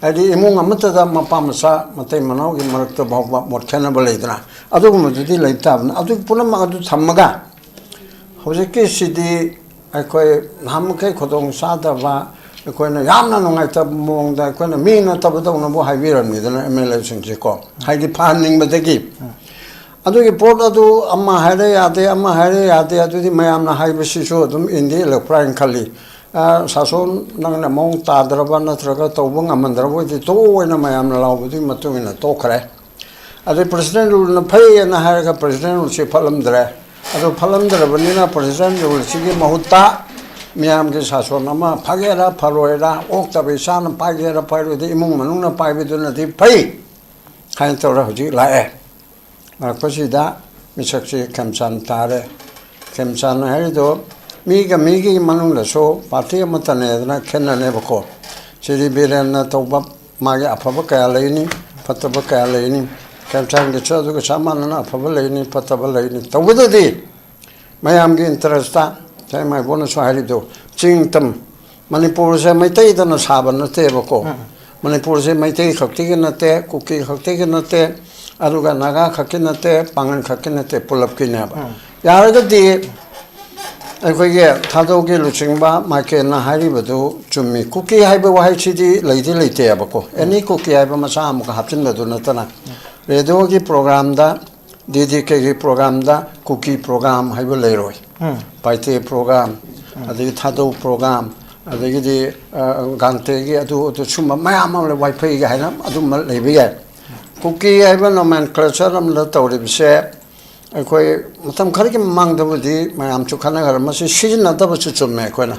ꯍꯥꯏꯗꯤ ꯏꯃꯨꯡ ꯑꯃꯠꯇꯗ ꯃꯄꯥ ꯃꯆꯥ ꯃꯇꯩ ꯃꯅꯥꯎꯒꯤ ꯃꯔꯛꯇ ꯐꯥꯎꯕ ꯃꯣꯠ ꯈꯦꯠꯅꯕ ꯂꯩꯗꯅ, ꯑꯗꯨꯒꯨꯝꯕꯗꯨꯗꯤ ꯂꯩꯕ ꯇꯥꯕꯅꯤ꯫ ꯑꯗꯨ ꯄꯨꯝꯅꯃꯛ ꯑꯗꯨ ꯊꯝꯃꯒ ꯍꯧꯖꯤꯛꯀꯤꯁꯤꯗꯤ ꯑꯩꯈꯣꯏ ꯅꯍꯥꯟꯃꯈꯩ ꯈꯨꯗꯣꯡ ꯆꯥꯗꯕ, ꯑꯩꯈꯣꯏꯅ ꯌꯥꯝꯅ ꯅꯨꯡꯉꯥꯏꯇꯕ ꯃꯑꯣꯡꯗ ꯑꯩꯈꯣꯏꯅ ꯃꯤ ꯅꯠꯇꯕꯗꯧꯅꯕꯨ ꯍꯥꯏꯕꯤꯔꯝꯃꯤꯗꯅ ꯑꯦꯝ ꯑꯦꯜ ꯑꯦꯁꯤꯡꯁꯤꯀꯣ, ꯍꯥꯏꯗꯤ ꯐꯍꯟꯅꯤꯡꯕꯗꯒꯤ꯫ ꯑꯗꯨꯒꯤ ꯄꯣꯠ ꯑꯗꯨ ꯑꯃ ꯍꯥꯏꯔꯦ ꯌꯥꯗꯦ, ꯑꯃ ꯍꯥꯏꯔꯦ ꯌꯥꯗꯦ, ꯑꯗꯨꯗꯤ ꯃꯌꯥꯝꯅ ꯍꯥꯏꯕꯁꯤꯁꯨ ꯑꯗꯨꯝ ꯏꯟꯗꯤ ꯏꯜꯂꯛꯄ꯭ꯔꯥ ꯍꯥꯏꯅ ꯈꯜꯂꯤ꯫ ꯑ, ꯁꯥꯁꯣꯟ ꯅꯪꯅ ꯃꯑꯣꯡ ꯇꯥꯗ꯭ꯔꯕ ꯅꯠꯇ꯭ꯔꯒ ꯇꯧꯕ ꯉꯝꯍꯟꯗ꯭ꯔꯕ ꯑꯣꯏꯗꯤ ꯇꯣꯛꯑꯣ ꯍꯥꯏꯅ ꯃꯌꯥꯝꯅ ꯂꯥꯎꯕꯗꯨꯒꯤ ꯃꯇꯨꯡ ꯏꯟꯅ ꯇꯣꯛꯈ꯭ꯔꯦ꯫ ꯑꯗꯩ ꯄ꯭ꯔꯁꯤꯗꯦꯟ ꯔꯨꯜꯅ ꯐꯩ ꯍꯥꯏꯅ ꯍꯥꯏꯔꯒ ꯄ꯭ꯔꯁꯤꯗꯦꯟ ꯔꯨꯜꯁꯤ ꯐꯠꯂꯝꯗ꯭ꯔꯦ꯫ ꯑꯗꯨ ꯐꯠꯂꯝꯗ꯭ꯔꯕꯅꯤꯅ ꯄ꯭ꯔꯁꯤꯗꯦꯟ ꯔꯨꯜꯁꯤꯒꯤ ꯃꯍꯨꯠꯇ ꯃꯤꯌꯥꯝꯒꯤ ꯁꯥꯁꯣꯟ ꯑꯃ ꯐꯒꯦꯔꯥ ꯐꯔꯣꯏꯔꯥ, ꯑꯣꯛꯇꯕ ꯏꯆꯥꯅ ꯄꯥꯏꯒꯦꯔꯥ ꯄꯥꯏꯔꯣꯏꯗ, ꯏꯃꯨꯡ ꯃꯅꯨꯡꯅ ꯄꯥꯏꯕꯗꯨꯅꯗꯤ ꯐꯩ ꯍꯥꯏꯅ ꯇꯧꯔ ꯍꯧꯖꯤꯛ ꯂꯥꯛꯑꯦ꯫ ꯂꯥꯛꯄꯁꯤꯗ ꯃꯤꯁꯛꯁꯤ ꯈꯦꯝꯆꯥꯟ ꯇꯥꯔꯦ꯫ ꯈꯦꯝꯆꯥꯟ ꯍꯥꯏꯔꯤꯗꯣ ꯃꯤꯒ ꯃꯤꯒꯤ ꯃꯅꯨꯡꯗꯁꯨ ꯄꯥꯔꯇꯤ ꯑꯃꯠꯇꯅꯦꯗꯅ ꯈꯦꯠꯅꯅꯦꯕꯀꯣ꯫ ꯁꯤꯗꯤ ꯕꯤꯔꯦꯟꯅ ꯇꯧꯕ ꯃꯥꯒꯤ ꯑꯐꯕ ꯀꯌꯥ ꯂꯩꯅꯤ, ꯐꯠꯇꯕ ꯀꯌꯥ ꯂꯩꯅꯤ꯫ ꯈꯦꯝꯆꯥꯟꯒꯤꯁꯨ ꯑꯗꯨꯒ ꯆꯞ ꯃꯥꯟꯅꯅ ꯑꯐꯕ ꯂꯩꯅꯤ, ꯐꯠꯇꯕ ꯂꯩꯅꯤ꯫ ꯇꯧꯕꯗꯗꯤ ꯃꯌꯥꯝꯒꯤ ꯏꯟꯇꯔꯦꯁꯇ, ꯉꯁꯥꯏ ꯃꯥꯏꯕꯣꯅꯁꯨ ꯍꯥꯏꯔꯤꯗꯣ, ꯆꯤꯡ ꯇꯝ, ꯃꯅꯤꯄꯨꯔꯁꯦ ꯃꯩꯇꯩꯗꯅ ꯁꯥꯕ ꯅꯠꯇꯦꯕꯀꯣ꯫ ꯃꯅꯤꯄꯨꯔꯁꯦ ꯃꯩꯇꯩ ꯈꯛꯇꯤꯒꯤ ꯅꯠꯇꯦ, ꯀꯨꯀꯤ ꯈꯛꯇꯤꯒꯤ ꯅꯠꯇꯦ, ꯑꯗꯨꯒ ꯅꯥꯒꯥ ꯈꯛꯀꯤ ꯅꯠꯇꯦ, ꯄꯥꯉꯟ ꯈꯛꯀꯤ ꯅꯠꯇꯦ, ꯄꯨꯂꯞꯀꯤꯅꯦꯕ꯫ ꯌꯥꯔꯒꯗꯤ ꯑꯩꯈꯣꯏꯒꯤ ꯊꯥꯗꯧꯒꯤ ꯂꯨꯆꯤꯡꯕ ꯃꯥꯏꯀꯦꯟꯅ ꯍꯥꯏꯔꯤꯕꯗꯨ ꯆꯨꯝꯃꯤ꯫ ꯀꯨꯀꯤ ꯍꯥꯏꯕ ꯋꯥꯍꯩꯁꯤꯗꯤ ꯂꯩꯗꯤ ꯂꯩꯇꯦꯕꯀꯣ꯫ ꯑꯦꯅꯤ ꯀꯨꯀꯤ ꯍꯥꯏꯕ ꯃꯆꯥ ꯑꯃꯨꯛꯀ ꯍꯥꯞꯆꯤꯟꯕꯗꯨ ꯅꯠꯇꯅ꯫ ꯔꯦꯗꯤꯑꯣꯒꯤ ꯄ꯭ꯔꯣꯒ꯭ꯔꯥꯝꯗ, ꯗꯤ ꯗꯤ ꯀꯦꯒꯤ ꯄ꯭ꯔꯣꯒ꯭ꯔꯥꯝꯗ ꯀꯨꯀꯤ ꯄ꯭ꯔꯣꯒ꯭ꯔꯥꯝ ꯍꯥꯏꯕ ꯂꯩꯔꯣꯏ꯫ ꯄꯥꯏꯇꯦ ꯄ꯭ꯔꯣꯒ꯭ꯔꯥꯝ, ꯑꯗꯒꯤ ꯊꯥꯗꯧ ꯄ꯭ꯔꯣꯒ꯭ꯔꯥꯝ, ꯑꯗꯒꯤꯗꯤ, ꯑ, ꯒꯥꯡꯇꯦꯒꯤ ꯑꯗꯨ, ꯑꯗꯨ ꯁꯨꯝꯕ ꯃꯌꯥꯝ ꯑꯃ ꯂꯩ, ꯋꯥꯏꯐꯩꯒꯤ ꯍꯥꯏꯅ ꯑꯗꯨꯝꯕ ꯂꯩꯕ ꯌꯥꯏ꯫ ꯀꯨꯀꯤ ꯍꯥꯏꯕ nomenclature ꯑꯃꯗ ꯇꯧꯔꯤꯕꯁꯦ, ꯑꯩꯈꯣꯏ ꯃꯇꯝ ꯈꯔꯒꯤ ꯃꯃꯥꯡꯗꯕꯨꯗꯤ ꯃꯌꯥꯝꯁꯨ ꯈꯟꯅꯈ꯭ꯔꯦ, ꯃꯁꯤ ꯁꯤꯖꯤꯟꯅꯗꯕꯁꯨ ꯆꯨꯝꯃꯦ꯫ ꯑꯩꯈꯣꯏꯅ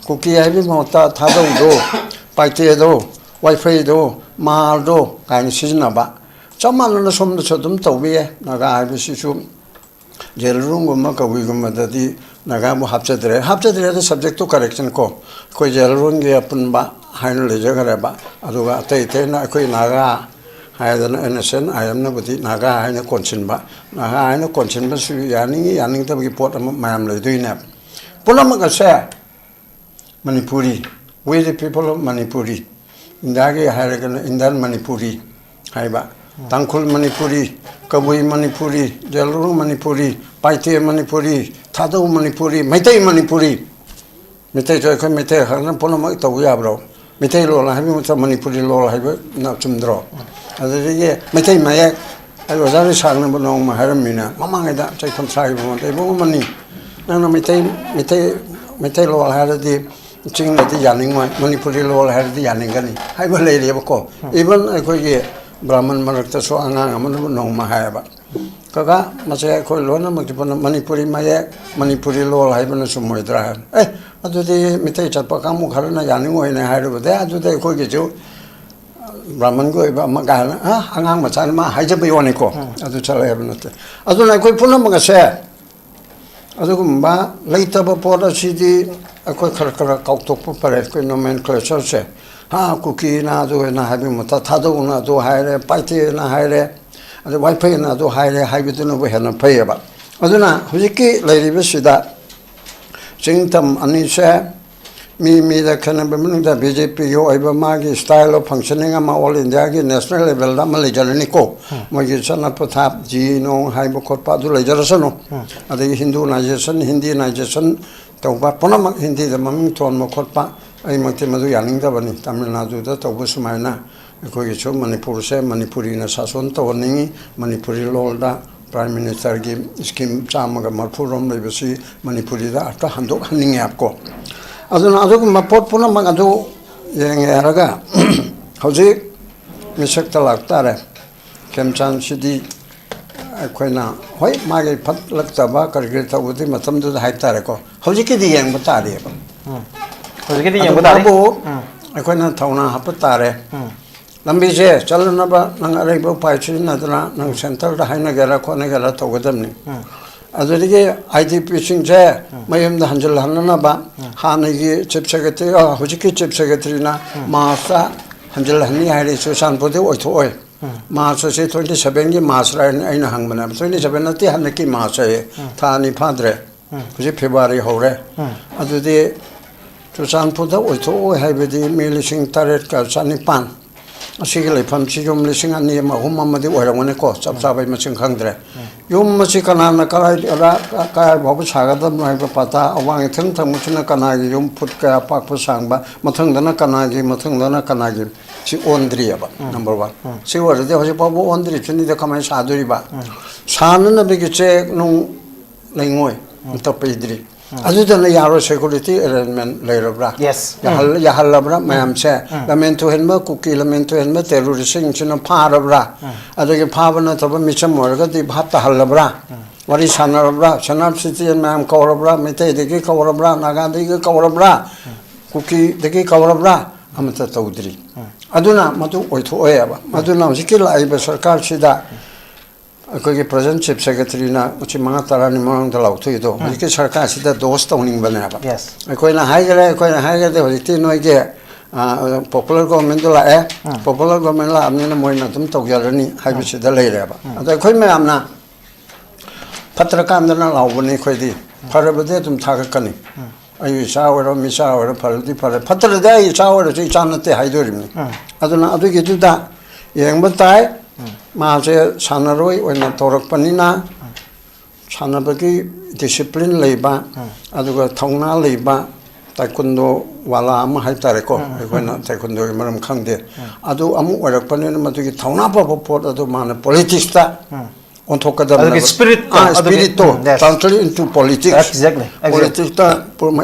ꯀꯨꯀꯤ ꯍꯥꯏꯕꯒꯤ ꯃꯍꯨꯠꯇ ꯊꯥꯗꯧꯗꯣ, ꯄꯥꯏꯇꯦꯗꯣ, ꯋꯥꯏꯐꯩꯗꯣ, ꯃꯥꯜꯗꯣ ꯀꯥꯏꯅ ꯁꯤꯖꯤꯟꯅꯕ꯫ ꯆꯞ ꯃꯥꯟꯅꯅ ꯁꯣꯝꯗꯁꯨ ꯑꯗꯨꯝ ꯇꯧꯕ ꯌꯥꯏ꯫ ꯅꯥꯒꯥ ꯍꯥꯏꯕꯁꯤꯁꯨ ꯖꯦꯂꯔꯨꯡꯒꯨꯝꯕ ꯀꯕꯨꯏꯒꯨꯝꯕꯗꯗꯤ ꯅꯥꯒꯥꯕꯨ ꯍꯥꯞꯆꯗ꯭ꯔꯦ꯫ ꯍꯥꯞꯆꯗ꯭ꯔꯦ ꯍꯥꯏꯗꯤ subject to correction ꯀꯣ꯫ ꯑꯩꯈꯣꯏ ꯖꯦꯂꯔꯨꯡꯒꯤ ꯑꯄꯨꯟꯕ ꯍꯥꯏꯅ ꯂꯩꯖꯈ꯭ꯔꯦꯕ꯫ ꯑꯗꯨꯒ ꯑꯇꯩ ꯑꯇꯩꯅ ꯑꯩꯈꯣꯏ ꯅꯥꯒꯥ ꯍꯥꯏꯗꯅ N S N I M ꯅꯕꯨꯗꯤ Naga ꯍꯥꯏꯅ ꯀꯣꯟꯁꯤꯟꯕ꯫ ꯅꯥꯒꯥ ꯍꯥꯏꯅ ꯀꯣꯟꯁꯤꯟꯕꯁꯨ ꯌꯥꯅꯤꯡꯉꯤ ꯌꯥꯅꯤꯡꯗꯕꯒꯤ ꯄꯣꯠ ꯑꯃ ꯃꯌꯥꯝ ꯂꯩꯗꯣꯏꯅꯦꯕ꯫ ꯄꯨꯝꯅꯃꯛ ꯑꯁꯦ Manipuri, we the people of Manipuri, ꯏꯟꯗꯤꯌꯥꯒꯤ ꯍꯥꯏꯔꯒꯅ ꯏꯟꯗꯤꯌꯟ ꯃꯅꯤꯄꯨꯔꯤ ꯍꯥꯏꯕ, ꯇꯥꯡꯈꯨꯜ ꯃꯅꯤꯄꯨꯔꯤ, ꯀꯕꯨꯏ ꯃꯅꯤꯄꯨꯔꯤ, ꯖꯦꯂꯔꯨꯡ ꯃꯅꯤꯄꯨꯔꯤ, ꯄꯥꯏꯇꯦ ꯃꯅꯤꯄꯨꯔꯤ, ꯊꯥꯗꯧ ꯃꯅꯤꯄꯨꯔꯤ, ꯃꯩꯇꯩ ꯃꯅꯤꯄꯨꯔꯤ꯫ ꯃꯩꯇꯩꯁꯨ ꯑꯩꯈꯣꯏ ꯃꯩꯇꯩ ꯈꯛꯅ ꯄꯨꯝꯅꯃꯛ ꯇꯧꯕ ꯌꯥꯕ꯭ꯔꯣ? ꯃꯩꯇꯩꯂꯣꯟ ꯍꯥꯏꯕ ꯃꯇꯝꯗ ꯃꯅꯤꯄꯨꯔꯤ ꯂꯣꯟ ꯍꯥꯏꯕꯅ ꯆꯨꯝꯗ꯭ꯔꯣ? ꯑꯗꯨꯗꯒꯤ ꯃꯩꯇꯩ ꯃꯌꯦꯛ, ꯑꯩ ꯑꯣꯖꯥ ꯔꯤꯁꯥꯡꯅꯕꯨ ꯅꯣꯡꯃ ꯍꯥꯏꯔꯝꯃꯤꯅ, ꯃꯃꯥꯡꯉꯩꯗ ꯆꯍꯤ ꯀꯨꯟꯊ꯭ꯔꯥꯒꯤ ꯃꯃꯥꯡꯗ, "ꯏꯕꯨꯡ ꯑꯃꯅꯤ, ꯅꯪꯅ ꯃꯩꯇꯩ, ꯃꯩꯇꯩ, ꯃꯩꯇꯩꯂꯣꯟ ꯍꯥꯏꯔꯗꯤ ꯆꯤꯡꯗꯗꯤ ꯌꯥꯅꯤꯡꯉꯣꯏ, ꯃꯅꯤꯄꯨꯔꯤ ꯂꯣꯟ ꯍꯥꯏꯔꯗꯤ ꯌꯥꯅꯤꯡꯒꯅꯤ" ꯍꯥꯏꯕ ꯂꯩꯔꯦꯕꯀꯣ꯫ Even ꯑꯩꯈꯣꯏꯒꯤ ꯕ꯭ꯔꯥꯍꯃꯟ ꯃꯔꯛꯇꯁꯨ ꯑꯉꯥꯡ ꯑꯃꯅ ꯅꯣꯡꯃ ꯍꯥꯏꯌꯦꯕ, "ꯀꯀꯥ, ꯃꯁꯦ ꯑꯩꯈꯣꯏ ꯂꯣꯏꯅꯃꯛꯇꯤ ꯄꯨꯟꯅ ꯃꯅꯤꯄꯨꯔꯤ ꯃꯌꯦꯛ, ꯃꯅꯤꯄꯨꯔꯤ ꯂꯣꯟ ꯍꯥꯏꯕꯅ ꯆꯨꯝꯃꯣꯏꯗ꯭ꯔꯥ?" ꯍꯥꯏꯅ꯫ "ꯑꯦ, ꯑꯗꯨꯗꯤ ꯃꯤꯇꯩ ꯆꯠꯄ ꯀꯥꯡꯕꯨ ꯈꯔꯅ ꯌꯥꯅꯤꯡꯉꯣꯏꯅꯦ" ꯍꯥꯏꯔꯨꯕꯗꯤ, "ꯑꯗꯨꯗꯤ ꯑꯩꯈꯣꯏꯒꯤꯁꯨ ꯕ꯭ꯔꯥꯍꯃꯟꯒꯤ ꯑꯣꯏꯕ ꯑꯃ" ꯀꯥꯏꯅ, ꯑ, ꯑꯉꯥꯡ ꯃꯆꯥꯅ ꯃꯥ ꯍꯥꯏꯖꯕ ꯋꯥꯅꯤꯀꯣ꯫ ꯑꯗꯨ ꯆꯠꯂꯦ ꯍꯥꯏꯕ ꯅꯠꯇꯦ꯫ ꯑꯗꯨꯅ ꯑꯩꯈꯣꯏ ꯄꯨꯝꯅꯃꯛ ꯑꯁꯦ ꯑꯗꯨꯒꯨꯝꯕ ꯂꯩꯇꯕ ꯄꯣꯠ ꯑꯁꯤꯗꯤ ꯑꯩꯈꯣꯏ ꯈꯔ ꯈꯔ ꯀꯥꯎꯊꯣꯛꯄ ꯐꯔꯦ꯫ ꯑꯩꯈꯣꯏ nomenclature ꯁꯦ, ꯍꯥ, ꯀꯨꯀꯤꯅ ꯑꯗꯨ ꯑꯣꯏꯅ ꯍꯥꯏꯕꯒꯤ ꯃꯍꯨꯠꯇ ꯊꯥꯗꯧꯅ ꯑꯗꯨ ꯍꯥꯏꯔꯦ, ꯄꯥꯏꯇꯦꯅ ꯍꯥꯏꯔꯦ, ꯑꯗꯩ ꯋꯥꯏꯐꯩꯅ ꯑꯗꯨ ꯍꯥꯏꯔꯦ ꯍꯥꯏꯕꯗꯨꯅꯕꯨ ꯍꯦꯟꯅ ꯐꯩꯌꯦꯕ꯫ ꯑꯗꯨꯅ ꯍꯧꯖꯤꯛꯀꯤ ꯂꯩꯔꯤꯕꯁꯤꯗ ꯆꯤꯡꯇꯝ ꯑꯅꯤꯁꯦ ꯃꯤ ꯃꯤꯗ ꯈꯦꯠꯅꯕ ꯃꯅꯨꯡꯗ B J P ꯒꯤ ꯑꯣꯏꯕ ꯃꯥꯒꯤ style of functioning ꯑꯃ all India ꯒꯤ national level ꯗ ꯑꯃ ꯂꯩꯖꯔꯅꯤꯀꯣ꯫ ꯃꯣꯏꯒꯤ ꯆꯠꯅ ꯄꯊꯥꯞ, ꯖꯤ ꯅꯣꯡ ꯍꯥꯏꯕ ꯈꯣꯠꯄ ꯑꯗꯨ ꯂꯩꯖꯔꯁꯅꯨ꯫ ꯑꯗꯒꯤ Hinduization, Hindinization ꯇꯧꯕ ꯄꯨꯝꯅꯃꯛ ꯍꯤꯟꯗꯤꯗ ꯃꯃꯤꯡ ꯊꯣꯟꯕ ꯈꯣꯠꯄ, ꯑꯩꯃꯛꯇꯤ ꯃꯗꯨ ꯌꯥꯅꯤꯡꯗꯕꯅꯤ꯫ ꯇꯥꯃꯤꯜ ꯅꯥꯗꯨꯗ ꯇꯧꯕ ꯁꯨꯃꯥꯏꯅ ꯑꯩꯈꯣꯏꯒꯤꯁꯨ ꯃꯅꯤꯄꯨꯔꯁꯦ ꯃꯅꯤꯄꯨꯔꯤꯅ ꯁꯥꯁꯣꯟ ꯇꯧꯍꯟꯅꯤꯡꯉꯤ꯫ ꯃꯅꯤꯄꯨꯔꯤ ꯂꯣꯜꯗ Prime Minister ꯒꯤ scheme ꯆꯥꯝꯃꯒ ꯃꯔꯤꯐꯨ ꯔꯣꯝ ꯂꯩꯕꯁꯤ ꯃꯅꯤꯄꯨꯔꯤꯗ ꯑꯝꯇ ꯍꯟꯗꯣꯛꯍꯟꯅꯤꯡꯉꯦꯕꯀꯣ꯫ ꯑꯗꯨꯅ ꯑꯗꯨꯒꯨꯝꯕ ꯄꯣꯠ ꯄꯨꯝꯅꯃꯛ ꯑꯗꯨ ꯌꯦꯡꯉꯦ ꯍꯥꯏꯔꯒ ꯍꯧꯖꯤꯛ ꯃꯤꯁꯛꯇ ꯂꯥꯛꯇꯥꯔꯦ꯫ ꯈꯦꯝꯆꯥꯟꯁꯤꯗꯤ ꯑꯩꯈꯣꯏꯅ, ꯍꯣꯏ, ꯃꯥꯒꯤ ꯐꯠꯂꯛꯇꯕ ꯀꯔꯤ ꯀꯔꯤ ꯇꯧꯕꯗꯤ ꯃꯇꯝꯗꯨꯗ ꯍꯥꯏꯇꯥꯔꯦꯀꯣ, ꯍꯧꯖꯤꯛꯀꯤꯗꯤ ꯌꯦꯡꯕ ꯇꯥꯔꯤꯑꯕ꯫ ꯎꯝ꯫ ꯍꯧꯖꯤꯛꯀꯤꯗꯤ ꯑꯗꯨ ꯌꯦꯡꯕ ꯇꯥꯔꯤ꯫ ꯃꯥꯕꯨ ꯎꯝ꯫ ꯑꯩꯈꯣꯏꯅ ꯊꯧꯅꯥ ꯍꯥꯞꯄ ꯇꯥꯔꯦ꯫ ꯂꯝꯕꯤꯁꯦ ꯆꯠꯂꯅꯕ ꯅꯪ ꯑꯔꯩꯕ ꯎꯄꯥꯏ ꯁꯤꯖꯤꯟꯅꯗꯅ ꯅꯪ ꯁꯦꯟꯇꯔꯗ ꯍꯥꯏꯅꯒꯦꯔꯥ ꯈꯣꯠꯅꯒꯦꯔꯥ ꯇꯧꯒꯗꯕꯅꯤ꯫ ꯑꯗꯨꯗꯒꯤ ꯑꯥꯏ ꯗꯤ ꯄꯤꯁꯤꯡꯁꯦ ꯃꯌꯨꯝꯗ ꯍꯟꯖꯤꯜꯍꯟꯅꯅꯕ ꯍꯥꯟꯅꯒꯤ ꯆꯤꯐ ꯁꯦꯀ꯭ꯔꯦꯇꯔꯤ, ꯑ, ꯍꯧꯖꯤꯛꯀꯤ ꯆꯤꯐ ꯁꯦꯀ꯭ꯔꯦꯇꯔꯤꯅ ꯃꯥꯔꯆꯇ ꯍꯟꯖꯤꯜꯍꯟꯅꯤ ꯍꯥꯏꯔꯤ, ꯆꯨꯔꯆꯥꯟꯄꯨꯔꯗꯤ ꯑꯣꯏꯊꯣꯛꯑꯣꯏ꯫ ꯃꯥꯔꯆ ꯑꯁꯤ ꯇ꯭ꯋꯦꯟꯇꯤ ꯁꯚꯦꯟꯒꯤ ꯃꯥꯔꯆ ꯍꯥꯏꯅ ꯑꯩꯅ ꯍꯪꯕꯅꯦꯕ꯫ ꯇ꯭ꯋꯦꯟꯇꯤ ꯁꯚꯦꯟ ꯅꯠꯇꯦ, ꯍꯟꯗꯛꯀꯤ ꯃꯥꯔꯆ ꯍꯥꯏꯌꯦ꯫ ꯊꯥ ꯑꯅꯤ ꯐꯥꯗ꯭ꯔꯦ꯫ ꯍꯧꯖꯤꯛ ꯐꯦꯕ꯭ꯔꯨꯋꯥꯔꯤ ꯍꯧꯔꯦ꯫ ꯑꯗꯨꯗꯤ ꯆꯨꯔꯆꯥꯟꯄꯨꯔꯗ ꯑꯣꯏꯊꯣꯛꯑꯣꯏ ꯍꯥꯏꯕꯗꯤ ꯃꯤ ꯂꯤꯁꯤꯡ ꯇꯔꯦꯠꯀ ꯆꯅꯤꯄꯥꯟ꯫ ꯑꯁꯤꯒꯤ ꯂꯩꯐꯝꯁꯤ ꯌꯨꯝ ꯂꯤꯁꯤꯡ ꯑꯅꯤ ꯑꯃ, ꯑꯍꯨꯝ ꯑꯃꯗꯤ ꯑꯣꯏꯔꯝꯒꯅꯤꯀꯣ, ꯆꯞ ꯆꯥꯕꯩ ꯃꯁꯤꯡ ꯈꯪꯗ꯭ꯔꯦ꯫ ꯌꯨꯝ ꯑꯁꯤ ꯀꯅꯥꯅ ꯀꯗꯥꯏ, ꯀꯗꯥꯏ ꯐꯥꯎꯕ ꯁꯥꯒꯗꯕꯅꯣ ꯍꯥꯏꯕ ꯄꯇꯥ, ꯑꯋꯥꯡ ꯏꯊꯪ ꯊꯪꯕꯁꯤꯅ ꯀꯅꯥꯒꯤ ꯌꯨꯝ, ꯐꯨꯠ ꯀꯌꯥ ꯄꯥꯛꯄ ꯁꯥꯡꯕ, ꯃꯊꯪꯗꯅ ꯀꯅꯥꯒꯤ, ꯃꯊꯪꯗꯅ ꯀꯅꯥꯒꯤ, ꯁꯤ ꯑꯣꯟꯗ꯭ꯔꯤꯑꯕ꯫ Number one. ꯁꯤ ꯑꯣꯏꯔꯗꯤ ꯍꯧꯖꯤꯛ ꯐꯥꯎꯕ ꯑꯣꯟꯗ꯭ꯔꯤꯁꯤꯅꯤꯗ ꯀꯃꯥꯏꯅ ꯁꯥꯗꯣꯔꯤꯕ? ꯁꯥꯅꯅꯕꯒꯤ ꯆꯦꯛ ꯅꯨꯡ ꯂꯩꯉꯣꯏ ꯑꯝꯇ ꯄꯤꯗ꯭ꯔꯤ꯫ ꯑꯗꯨꯗꯅ ꯌꯥꯔꯣꯏ, ꯁꯦꯀ꯭ꯌꯨꯔꯤꯇꯤ ꯑꯦꯔꯦꯟꯖꯃꯦꯟ ꯂꯩꯔꯕ꯭ꯔꯥ? ꯌꯥꯍꯜ-, ꯌꯥꯍꯜꯂꯕ꯭ꯔꯥ ꯃꯌꯥꯝꯁꯦ? ꯂꯝꯃꯦꯟ ꯊꯨꯍꯦꯟꯕ, ꯀꯨꯀꯤ ꯂꯝꯃꯦꯟ ꯊꯨꯍꯦꯟꯕ ꯇꯦꯔꯣꯔꯤꯁꯁꯤꯡꯁꯤꯅ ꯐꯥꯔꯕ꯭ꯔꯥ? ꯑꯗꯒꯤ ꯐꯥꯕ ꯅꯠꯇꯕ ꯃꯤꯆꯝ ꯑꯣꯏꯔꯒꯗꯤ ꯚꯥꯞ ꯇꯥꯍꯜꯂꯕ꯭ꯔꯥ? ꯋꯥꯔꯤ ꯁꯥꯟꯅꯔꯕ꯭ꯔꯥ? ꯁꯦꯅꯥꯄꯇꯤ ꯃꯌꯥꯝ ꯀꯧꯔꯕ꯭ꯔꯥ? ꯃꯩꯇꯩꯗꯒꯤ ꯀꯧꯔꯕ꯭ꯔꯥ? ꯅꯥꯒꯥꯗꯒꯤ ꯀꯧꯔꯕ꯭ꯔꯥ? ꯀꯨꯀꯤꯗꯒꯤ ꯀꯧꯔꯕ꯭ꯔꯥ? ꯑꯃꯠꯇ ꯇꯧꯗ꯭ꯔꯤ꯫ ꯑꯗꯨꯅ ꯃꯗꯨ ꯑꯣꯏꯊꯣꯛꯑꯣꯏꯕ꯫ ꯑꯗꯨꯅ ꯍꯧꯖꯤꯛꯀꯤ ꯂꯥꯛꯏꯕ ꯁꯔꯀꯥꯔꯁꯤꯗ ꯑꯩꯈꯣꯏꯒꯤ ꯄ꯭ꯔꯖꯦꯟ ꯆꯤꯐ ꯁꯦꯀ꯭ꯔꯦꯇꯔꯤꯅ ꯎꯆꯤ ꯃꯉꯥ ꯇꯔꯥꯅꯤ ꯃꯃꯥꯡꯗ ꯂꯥꯎꯊꯣꯛꯏꯗꯣ, ꯎꯝ꯫ ꯍꯧꯖꯤꯛꯀꯤ ꯁꯔꯀꯥꯔꯁꯤꯗ ꯗꯣꯁ ꯇꯧꯅꯤꯡꯕꯅꯦꯕ꯫ Yes꯫ ꯑꯩꯈꯣꯏꯅ ꯍꯥꯏꯈꯔꯦ, ꯑꯩꯈꯣꯏꯅ ꯍꯥꯏꯈ꯭ꯔꯗꯤ ꯍꯧꯖꯤꯛꯇꯤ ꯅꯣꯏꯒꯤ, ꯑ, ꯄꯣꯄꯨꯂꯔ ꯒꯣꯔꯃꯦꯟꯗꯣ ꯂꯥꯛꯑꯦ, ꯎꯝ꯫ ꯄꯣꯄꯨꯂꯔ ꯒꯣꯔꯃꯦꯟ ꯂꯥꯛꯑꯕꯅꯤꯅ ꯃꯣꯏꯅ ꯑꯗꯨꯝ ꯇꯧꯖꯔꯅꯤ ꯍꯥꯏꯕꯁꯤꯗ ꯂꯩꯔꯦꯕ꯫ ꯎꯝ꯫ ꯑꯗꯣ ꯑꯩꯈꯣꯏ ꯃꯌꯥꯝꯅ ꯐꯠꯇ꯭ꯔꯀꯥꯟꯗꯅ ꯂꯥꯎꯕꯅꯤ ꯑꯩꯈꯣꯏꯗꯤ, ꯎꯝ꯫ ꯐꯔꯕꯗꯤ ꯑꯗꯨꯝ ꯊꯥꯒꯠꯀꯅꯤ꯫ ꯎꯝ꯫ ꯑꯩ ꯏꯆꯥ ꯑꯣꯏꯔꯣ, ꯃꯤꯆꯥ ꯑꯣꯏꯔꯣ, ꯐꯔꯗꯤ ꯐꯔꯦ, ꯐꯠꯇ꯭ꯔꯗꯤ ꯑꯩ ꯏꯆꯥ ꯑꯣꯏꯔꯁꯨ ꯏꯆꯥ ꯅꯠꯇꯦ ꯍꯥꯏꯗꯣꯔꯤꯕꯅꯤ꯫ ꯎꯝ꯫ ꯑꯗꯨꯅ ꯑꯗꯨꯒꯤꯗꯨꯗ ꯌꯦꯡꯕ ꯇꯥꯏ꯫ ꯎꯝ꯫ ꯃꯥꯁꯦ ꯁꯥꯟꯅꯔꯣꯏ ꯑꯣꯏꯅ ꯇꯧꯔꯛꯄꯅꯤꯅ, ꯎꯝ꯫ ꯁꯥꯟꯅꯕꯒꯤ ꯗꯤꯁꯤꯄ꯭ꯂꯤꯟ ꯂꯩꯕ, ꯎꯝ꯫ ꯑꯗꯨꯒ ꯊꯧꯅꯥ ꯂꯩꯕ ꯇꯥꯏꯀꯨꯟꯗꯣ ꯋꯥꯂꯥ ꯑꯃ ꯍꯥꯏ ꯇꯥꯔꯦꯀꯣ, ꯎꯝ꯫ ꯑꯩꯈꯣꯏꯅ ꯇꯥꯏꯀꯨꯟꯗꯣꯒꯤ ꯃꯔꯝ ꯈꯪꯗꯦ꯫ ꯎꯝ꯫ ꯑꯗꯨ ꯑꯃ ꯑꯣꯏꯔꯛꯄꯅꯤꯅ ꯃꯗꯨꯒꯤ ꯊꯧꯅꯥ ꯐꯕ ꯄꯣꯠ ꯑꯗꯨ ꯃꯥꯅ ꯄꯣꯂꯤꯇꯤꯛꯁꯇ ꯎꯝ꯫ ꯑꯣꯟꯊꯣꯛꯀꯗꯕꯅꯦꯕ꯫ ꯑꯗꯨꯒꯤ spirit ꯇꯣ, ꯑꯥ, ꯑꯗꯨꯒꯤ, spirit ꯇꯣ ꯎꯝ, yes. Translate into politics. Exactly, exactly. Politics ꯇ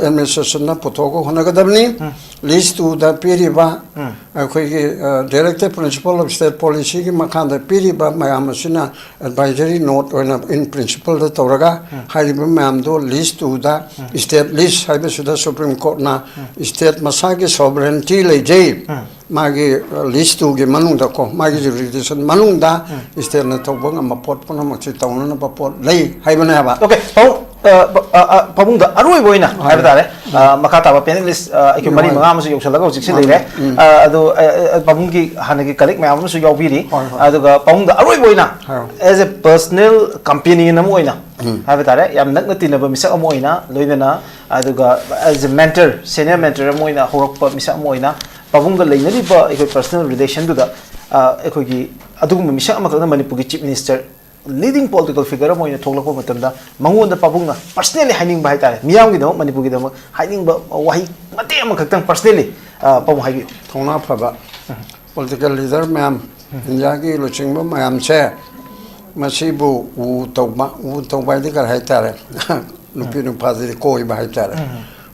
administration ꯅ ꯄꯨꯊꯣꯛꯑꯒ ꯍꯣꯠꯅꯒꯗꯕꯅꯤ꯫ ꯎꯝ. List two ꯗ ꯄꯤꯔꯤꯕ ꯎꯝ. ꯑꯩꯈꯣꯏꯒꯤ, ꯑ, Director Principle of State Policy ꯒꯤ ꯃꯈꯥꯗ ꯄꯤꯔꯤꯕ ꯃꯌꯥꯝ ꯑꯁꯤꯅ advisory note ꯑꯣꯏꯅ in principle ꯗ ꯇꯧꯔꯒ ꯎꯝ. ꯍꯥꯏꯔꯤꯕ ꯃꯌꯥꯝꯗꯣ list two ꯗ ꯎꯝ. State list ꯍꯥꯏꯕꯁꯤꯗ Supreme Court ꯅ ꯎꯝ. state ꯃꯁꯥꯒꯤ sovereignty ꯂꯩꯖꯩ꯫ ꯎꯝ. ꯃꯥꯒꯤ, ꯑ, list two ꯒꯤ ꯃꯅꯨꯡꯗꯀꯣ, ꯃꯥꯒꯤ jurisdiction ꯃꯅꯨꯡꯗ ꯎꯝ. state ꯅ ꯇꯧꯕ ꯉꯝꯕ ꯄꯣꯠ ꯄꯨꯝꯅꯃꯛꯁꯤ ꯇꯧꯅꯅꯕ ꯄꯣꯠ ꯂꯩ ꯍꯥꯏꯕꯅꯦꯕ꯫ Okay, ꯄꯥꯕꯨꯡ, ꯑ, ꯄ-, ꯑ, ꯑ, ꯄꯥꯕꯨꯡꯗ ꯑꯔꯣꯏꯕ ꯑꯣꯏꯅ ꯍꯥꯏꯕ ꯇꯥꯔꯦ, ꯑ, ꯃꯈꯥ ꯇꯥꯕ panelist, ꯑ, ꯑꯩꯈꯣꯏ ꯃꯔꯤ ꯅꯨꯡꯉꯥꯏ꯫ ꯃꯉꯥ ꯑꯃꯁꯨ ꯌꯧꯁꯜꯂꯒ ꯍꯧꯖꯤꯛꯁꯦ ꯃꯥꯅꯤ꯫ ꯂꯩꯔꯦ꯫ ꯎꯝ. ꯑ, ꯑꯗꯨ, ꯑ, ꯑ, ꯄꯥꯕꯨꯡꯒꯤ ꯍꯥꯟꯅꯒꯤ colleague ꯃꯌꯥꯝ ꯑꯃꯁꯨ ꯌꯥꯎꯕꯤꯔꯤ꯫ ꯍꯣꯏ, ꯍꯣꯏ꯫ ꯑꯗꯨꯒ ꯄꯥꯕꯨꯡꯗ ꯑꯔꯣꯏꯕ ꯑꯣꯏꯅ ꯍꯥꯏꯔꯣ꯫ As a personal companion ꯑꯃ ꯑꯣꯏꯅ ꯎꯝ. ꯍꯥꯏꯕ ꯇꯥꯔꯦ, ꯌꯥꯝ ꯅꯛꯅ ꯇꯤꯟꯅꯕ ꯃꯤꯁꯛ ꯑꯃ ꯑꯣꯏꯅ, ꯂꯣꯏꯅꯅ, ꯑꯗꯨꯒ as a mentor, senior mentor ꯑꯃ ꯑꯣꯏꯅ ꯍꯧꯔꯛꯄ ꯃꯤꯁꯛ ꯑꯃ ꯑꯣꯏꯅ ꯄꯥꯕꯨꯡꯒ ꯂꯩꯅꯔꯤꯕ ꯑꯩꯈꯣꯏ personal relation ꯗꯨꯗ, ꯑ, ꯑꯩꯈꯣꯏꯒꯤ ꯑꯗꯨꯒꯨꯝꯕ ꯃꯤꯁꯛ ꯑꯃꯈꯛꯅ ꯃꯅꯤꯄꯨꯔꯒꯤ Chief Minister, leading political figure ꯑꯃ ꯑꯣꯏꯅ ꯊꯣꯛꯂꯛꯄ ꯃꯇꯝꯗ ꯃꯉꯣꯟꯗ ꯄꯥꯕꯨꯡꯅ personally ꯍꯥꯏꯅꯤꯡꯕ ꯍꯥꯏꯇꯥꯔꯦ, ꯃꯤꯌꯥꯝꯒꯤꯗꯃꯛ, ꯃꯅꯤꯄꯨꯔꯒꯤꯗꯃꯛ ꯍꯥꯏꯅꯤꯡꯕ ꯋꯥꯍꯩ ꯃꯇꯦꯛ ꯑꯃꯈꯛꯇꯪ personally, ꯑ, ꯄꯥꯕꯨꯡ ꯍꯥꯏꯕꯤꯌꯨ꯫ ꯊꯧꯅꯥ ꯐꯕ political leader ꯃꯌꯥꯝ, ꯏꯟꯗꯤꯌꯥꯒꯤ ꯂꯨꯆꯤꯡꯕ ꯃꯌꯥꯝꯁꯦ, ꯃꯁꯤꯕꯨ ꯎ ꯇꯧꯕ, ꯎ ꯇꯧꯕ ꯍꯥꯏꯗꯤ ꯀꯔꯤ ꯍꯥꯏꯇꯥꯔꯦ? ꯅꯨꯄꯤ ꯅꯨꯄꯥꯗꯗꯤ ꯀꯣꯏꯕ ꯍꯥꯏꯇꯥꯔꯦ꯫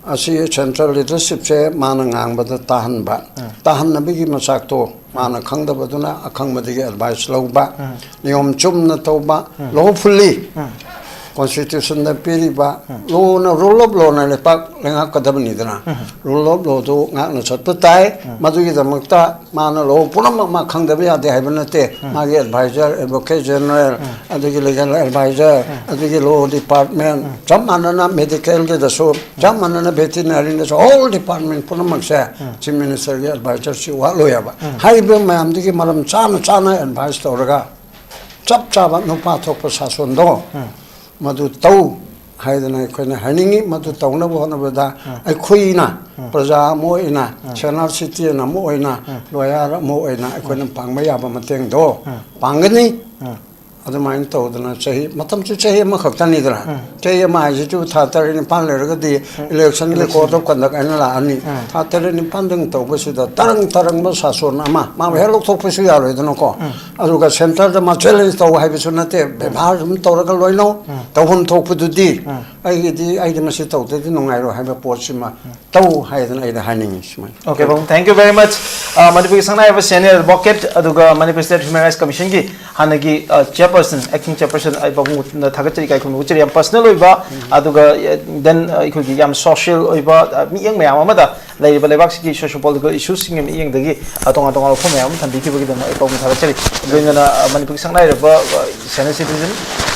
ꯑꯁꯤ central leadership ꯁꯦ ꯃꯥꯅ ꯉꯥꯡꯕꯗ ꯇꯥꯍꯟꯕ, ꯇꯥꯍꯟꯅꯕꯒꯤ ꯃꯆꯥꯛꯇꯣ ꯃꯥꯅ ꯈꯪꯗꯕꯗꯨꯅ ꯑꯈꯪꯕꯗꯒꯤ advice ꯂꯧꯕ, ꯅꯤꯌꯣꯝ ꯆꯨꯝꯅ ꯇꯧꯕ, lawfully constitution ꯗ ꯄꯤꯔꯤꯕ law ꯅ, rule of law ꯅ ꯂꯩꯄꯥꯛ ꯂꯩꯉꯥꯛꯀꯗꯕꯅꯤꯗꯅ, rule of law ꯗꯨ ꯉꯥꯛꯅ ꯆꯠꯄ ꯇꯥꯏ꯫ ꯃꯗꯨꯒꯤꯗꯃꯛꯇ ꯃꯥꯅ law ꯄꯨꯝꯅꯃꯛ ꯃꯥ ꯈꯪꯗꯕ ꯌꯥꯗꯦ ꯍꯥꯏꯕ ꯅꯠꯇꯦ꯫ ꯃꯥꯒꯤ advisor, advocate general, ꯑꯗꯨꯒꯤ legal advisor, ꯑꯗꯨꯒꯤ law department, ꯆꯞ ꯃꯥꯟꯅꯅ medical ꯒꯤꯗꯁꯨ, ꯆꯞ ꯃꯥꯟꯅꯅ veterinary ꯗꯁꯨ, whole department ꯄꯨꯝꯅꯃꯛꯁꯦ Chief Minister ꯒꯤ advisor ꯁꯤ ꯋꯥꯠꯂꯣꯏ ꯍꯥꯏꯕ꯫ ꯍꯥꯏꯔꯤꯕ ꯃꯌꯥꯝꯗꯨꯒꯤ ꯃꯔꯝ ꯆꯥꯅ ꯆꯥꯅ advice ꯇꯧꯔꯒ ꯆꯞ ꯆꯥꯕ ꯅꯨꯄꯥ ꯊꯣꯛꯄ ꯁꯥꯁꯣꯟꯗꯣ ꯃꯗꯨ ꯇꯧ ꯍꯥꯏꯗꯅ ꯑꯩꯈꯣꯏꯅ ꯍꯥꯏꯅꯤꯡꯉꯤ꯫ ꯃꯗꯨ ꯇꯧꯅꯕ ꯍꯣꯠꯅꯕꯗ ꯑꯩꯈꯣꯏꯅ ꯄ꯭ꯔꯖꯥ ꯑꯃ ꯑꯣꯏꯅ, senior citizen ꯑꯃ ꯑꯣꯏꯅ, lawyer ꯑꯃ ꯑꯣꯏꯅ ꯑꯩꯈꯣꯏꯅ ꯄꯥꯡꯕ ꯌꯥꯕ ꯃꯇꯦꯡꯗꯣ ꯄꯥꯡꯒꯅꯤ꯫ ꯑꯗꯨꯃꯥꯏꯅ ꯇꯧꯗꯅ ꯆꯍꯤ, ꯃꯇꯝꯁꯨ ꯆꯍꯤ ꯑꯃꯈꯛꯇꯅꯤꯗꯅ, ꯆꯍꯤ ꯑꯃ ꯍꯥꯏꯁꯤꯁꯨ ꯊꯥ ꯇꯔꯦꯠ ꯅꯤꯄꯥꯜ ꯂꯩꯔꯒꯗꯤ election-ꯒꯤ code of conduct ꯍꯥꯏꯅ ꯂꯥꯛꯑꯅꯤ. ꯊꯥ ꯇꯔꯦꯠ ꯅꯤꯄꯥꯜꯗꯪ ꯇꯧꯕꯁꯤꯗ ꯇꯔꯪ ꯇꯔꯪꯕ ꯁꯥꯁꯣꯟ ꯑꯃ ꯃꯥ ꯍꯦꯛ ꯂꯧꯊꯣꯛꯄꯁꯨ ꯌꯥꯔꯣꯏꯗꯅꯀꯣ. ꯑꯗꯨꯒ centre-ꯗ ꯃꯥ challenge ꯇꯧ ꯍꯥꯏꯕꯁꯨ ꯅꯠꯇꯦ, ꯕꯦꯕꯥꯔ ꯑꯗꯨꯝ ꯇꯧꯔꯒ ꯂꯣꯏꯅꯧ. ꯇꯧꯐꯝ ꯊꯣꯛꯄꯗꯨꯗꯤ ꯑꯩꯒꯤꯗꯤ, ꯑꯩꯗꯤ ꯃꯁꯤ ꯇꯧꯗ꯭ꯔꯗꯤ ꯅꯨꯡꯉꯥꯏꯔꯣꯏ ꯍꯥꯏꯕ ꯄꯣꯠꯁꯤꯃ ꯇꯧ ꯍꯥꯏꯗꯅ ꯑꯩꯗ ꯍꯥꯏꯅꯤꯡꯉꯤ ꯁꯨꯃꯥꯏꯅ. Okay, ꯄꯥꯕꯨꯡ, thank you very much. ꯑ, ꯃꯅꯤꯄꯨꯔꯒꯤ ꯁꯛꯅꯥꯏꯔꯕ senior advocate ꯑꯗꯨꯒ ꯃꯅꯤꯄꯨꯔ State Human Rights Commission-ꯒꯤ ꯍꯥꯟꯅꯒꯤ, ꯑ, chairperson, acting chairperson, ꯑꯩ ꯄꯥꯕꯨꯡꯗ ꯊꯥꯒꯠꯆꯔꯤ, ꯏꯀꯥꯏ ꯈꯨꯝꯅꯕ ꯎꯠꯆꯔꯤ꯫ ꯌꯥꯝ personal ꯑꯣꯏꯕ, ꯑꯗꯨꯒ, ꯑ, then, ꯑ, ꯑꯩꯈꯣꯏꯒꯤ ꯌꯥꯝ social ꯑꯣꯏꯕ, ꯑ, ꯃꯤꯠꯌꯦꯡ ꯃꯌꯥꯝ ꯑꯃꯗ ꯂꯩꯔꯤꯕ ꯂꯩꯕꯥꯛꯁꯤꯒꯤ socio-political issues-ꯁꯤꯡꯒꯤ ꯃꯤꯠꯌꯦꯡꯗꯒꯤ, ꯑ, ꯇꯣꯉꯥꯟ ꯇꯣꯉꯥꯟꯕ ꯋꯥꯐꯝ ꯃꯌꯥꯝ ꯑꯃ ꯊꯝꯕꯤꯈꯤꯕꯒꯤꯗꯃꯛ ꯑꯩ ꯄꯥꯕꯨꯡ ꯊꯥꯒꯠꯆꯔꯤ꯫ ꯂꯣꯏꯅꯅ, ꯑ, ꯃꯅꯤꯄꯨꯔꯒꯤ ꯁꯛꯅꯥꯏꯔꯕ, ꯑ, senior citizen,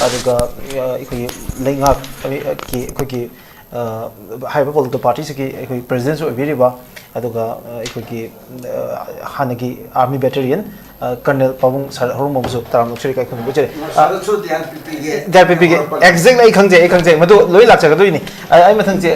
ꯑꯗꯨꯒ, ꯑ, ꯑꯩꯈꯣꯏꯒꯤ ꯂꯩꯉꯥꯛ, ꯑ, ꯀꯤ, ꯑꯩꯈꯣꯏꯒꯤ, ꯑ, ꯍꯥꯏꯔꯤꯕ political party-ꯁꯤꯒꯤ ꯑꯩꯈꯣꯏ president-ꯁꯨ ꯑꯣꯏꯕꯤꯔꯤꯕ, ꯑꯗꯨꯒ, ꯑ, ꯑꯩꯈꯣꯏꯒꯤ, ꯑ, ꯍꯥꯟꯅꯒꯤ army veteran, ꯑ, Colonel ꯄꯥꯕꯨꯡ ꯁꯔ ꯍꯧꯔꯣꯡꯕꯝꯕꯨꯁꯨ ꯇꯔꯥꯝꯅ ꯑꯣꯛꯆꯔꯤ, ꯏꯀꯥꯏ ꯈꯨꯝꯅꯕ ꯎꯠꯆꯔꯤ꯫ ꯑ, ꯁꯔꯁꯨ D R P P-ꯒꯤ D R P P-ꯒꯤ, exactly, ꯑꯩ ꯈꯪꯖꯩ, ꯑꯩ ꯈꯪꯖꯩ, ꯃꯗꯨ ꯂꯣꯏ ꯂꯥꯛꯆꯒꯗꯣꯏꯅꯤ꯫ ꯑ, ꯑꯩ ꯃꯊꯪꯁꯦ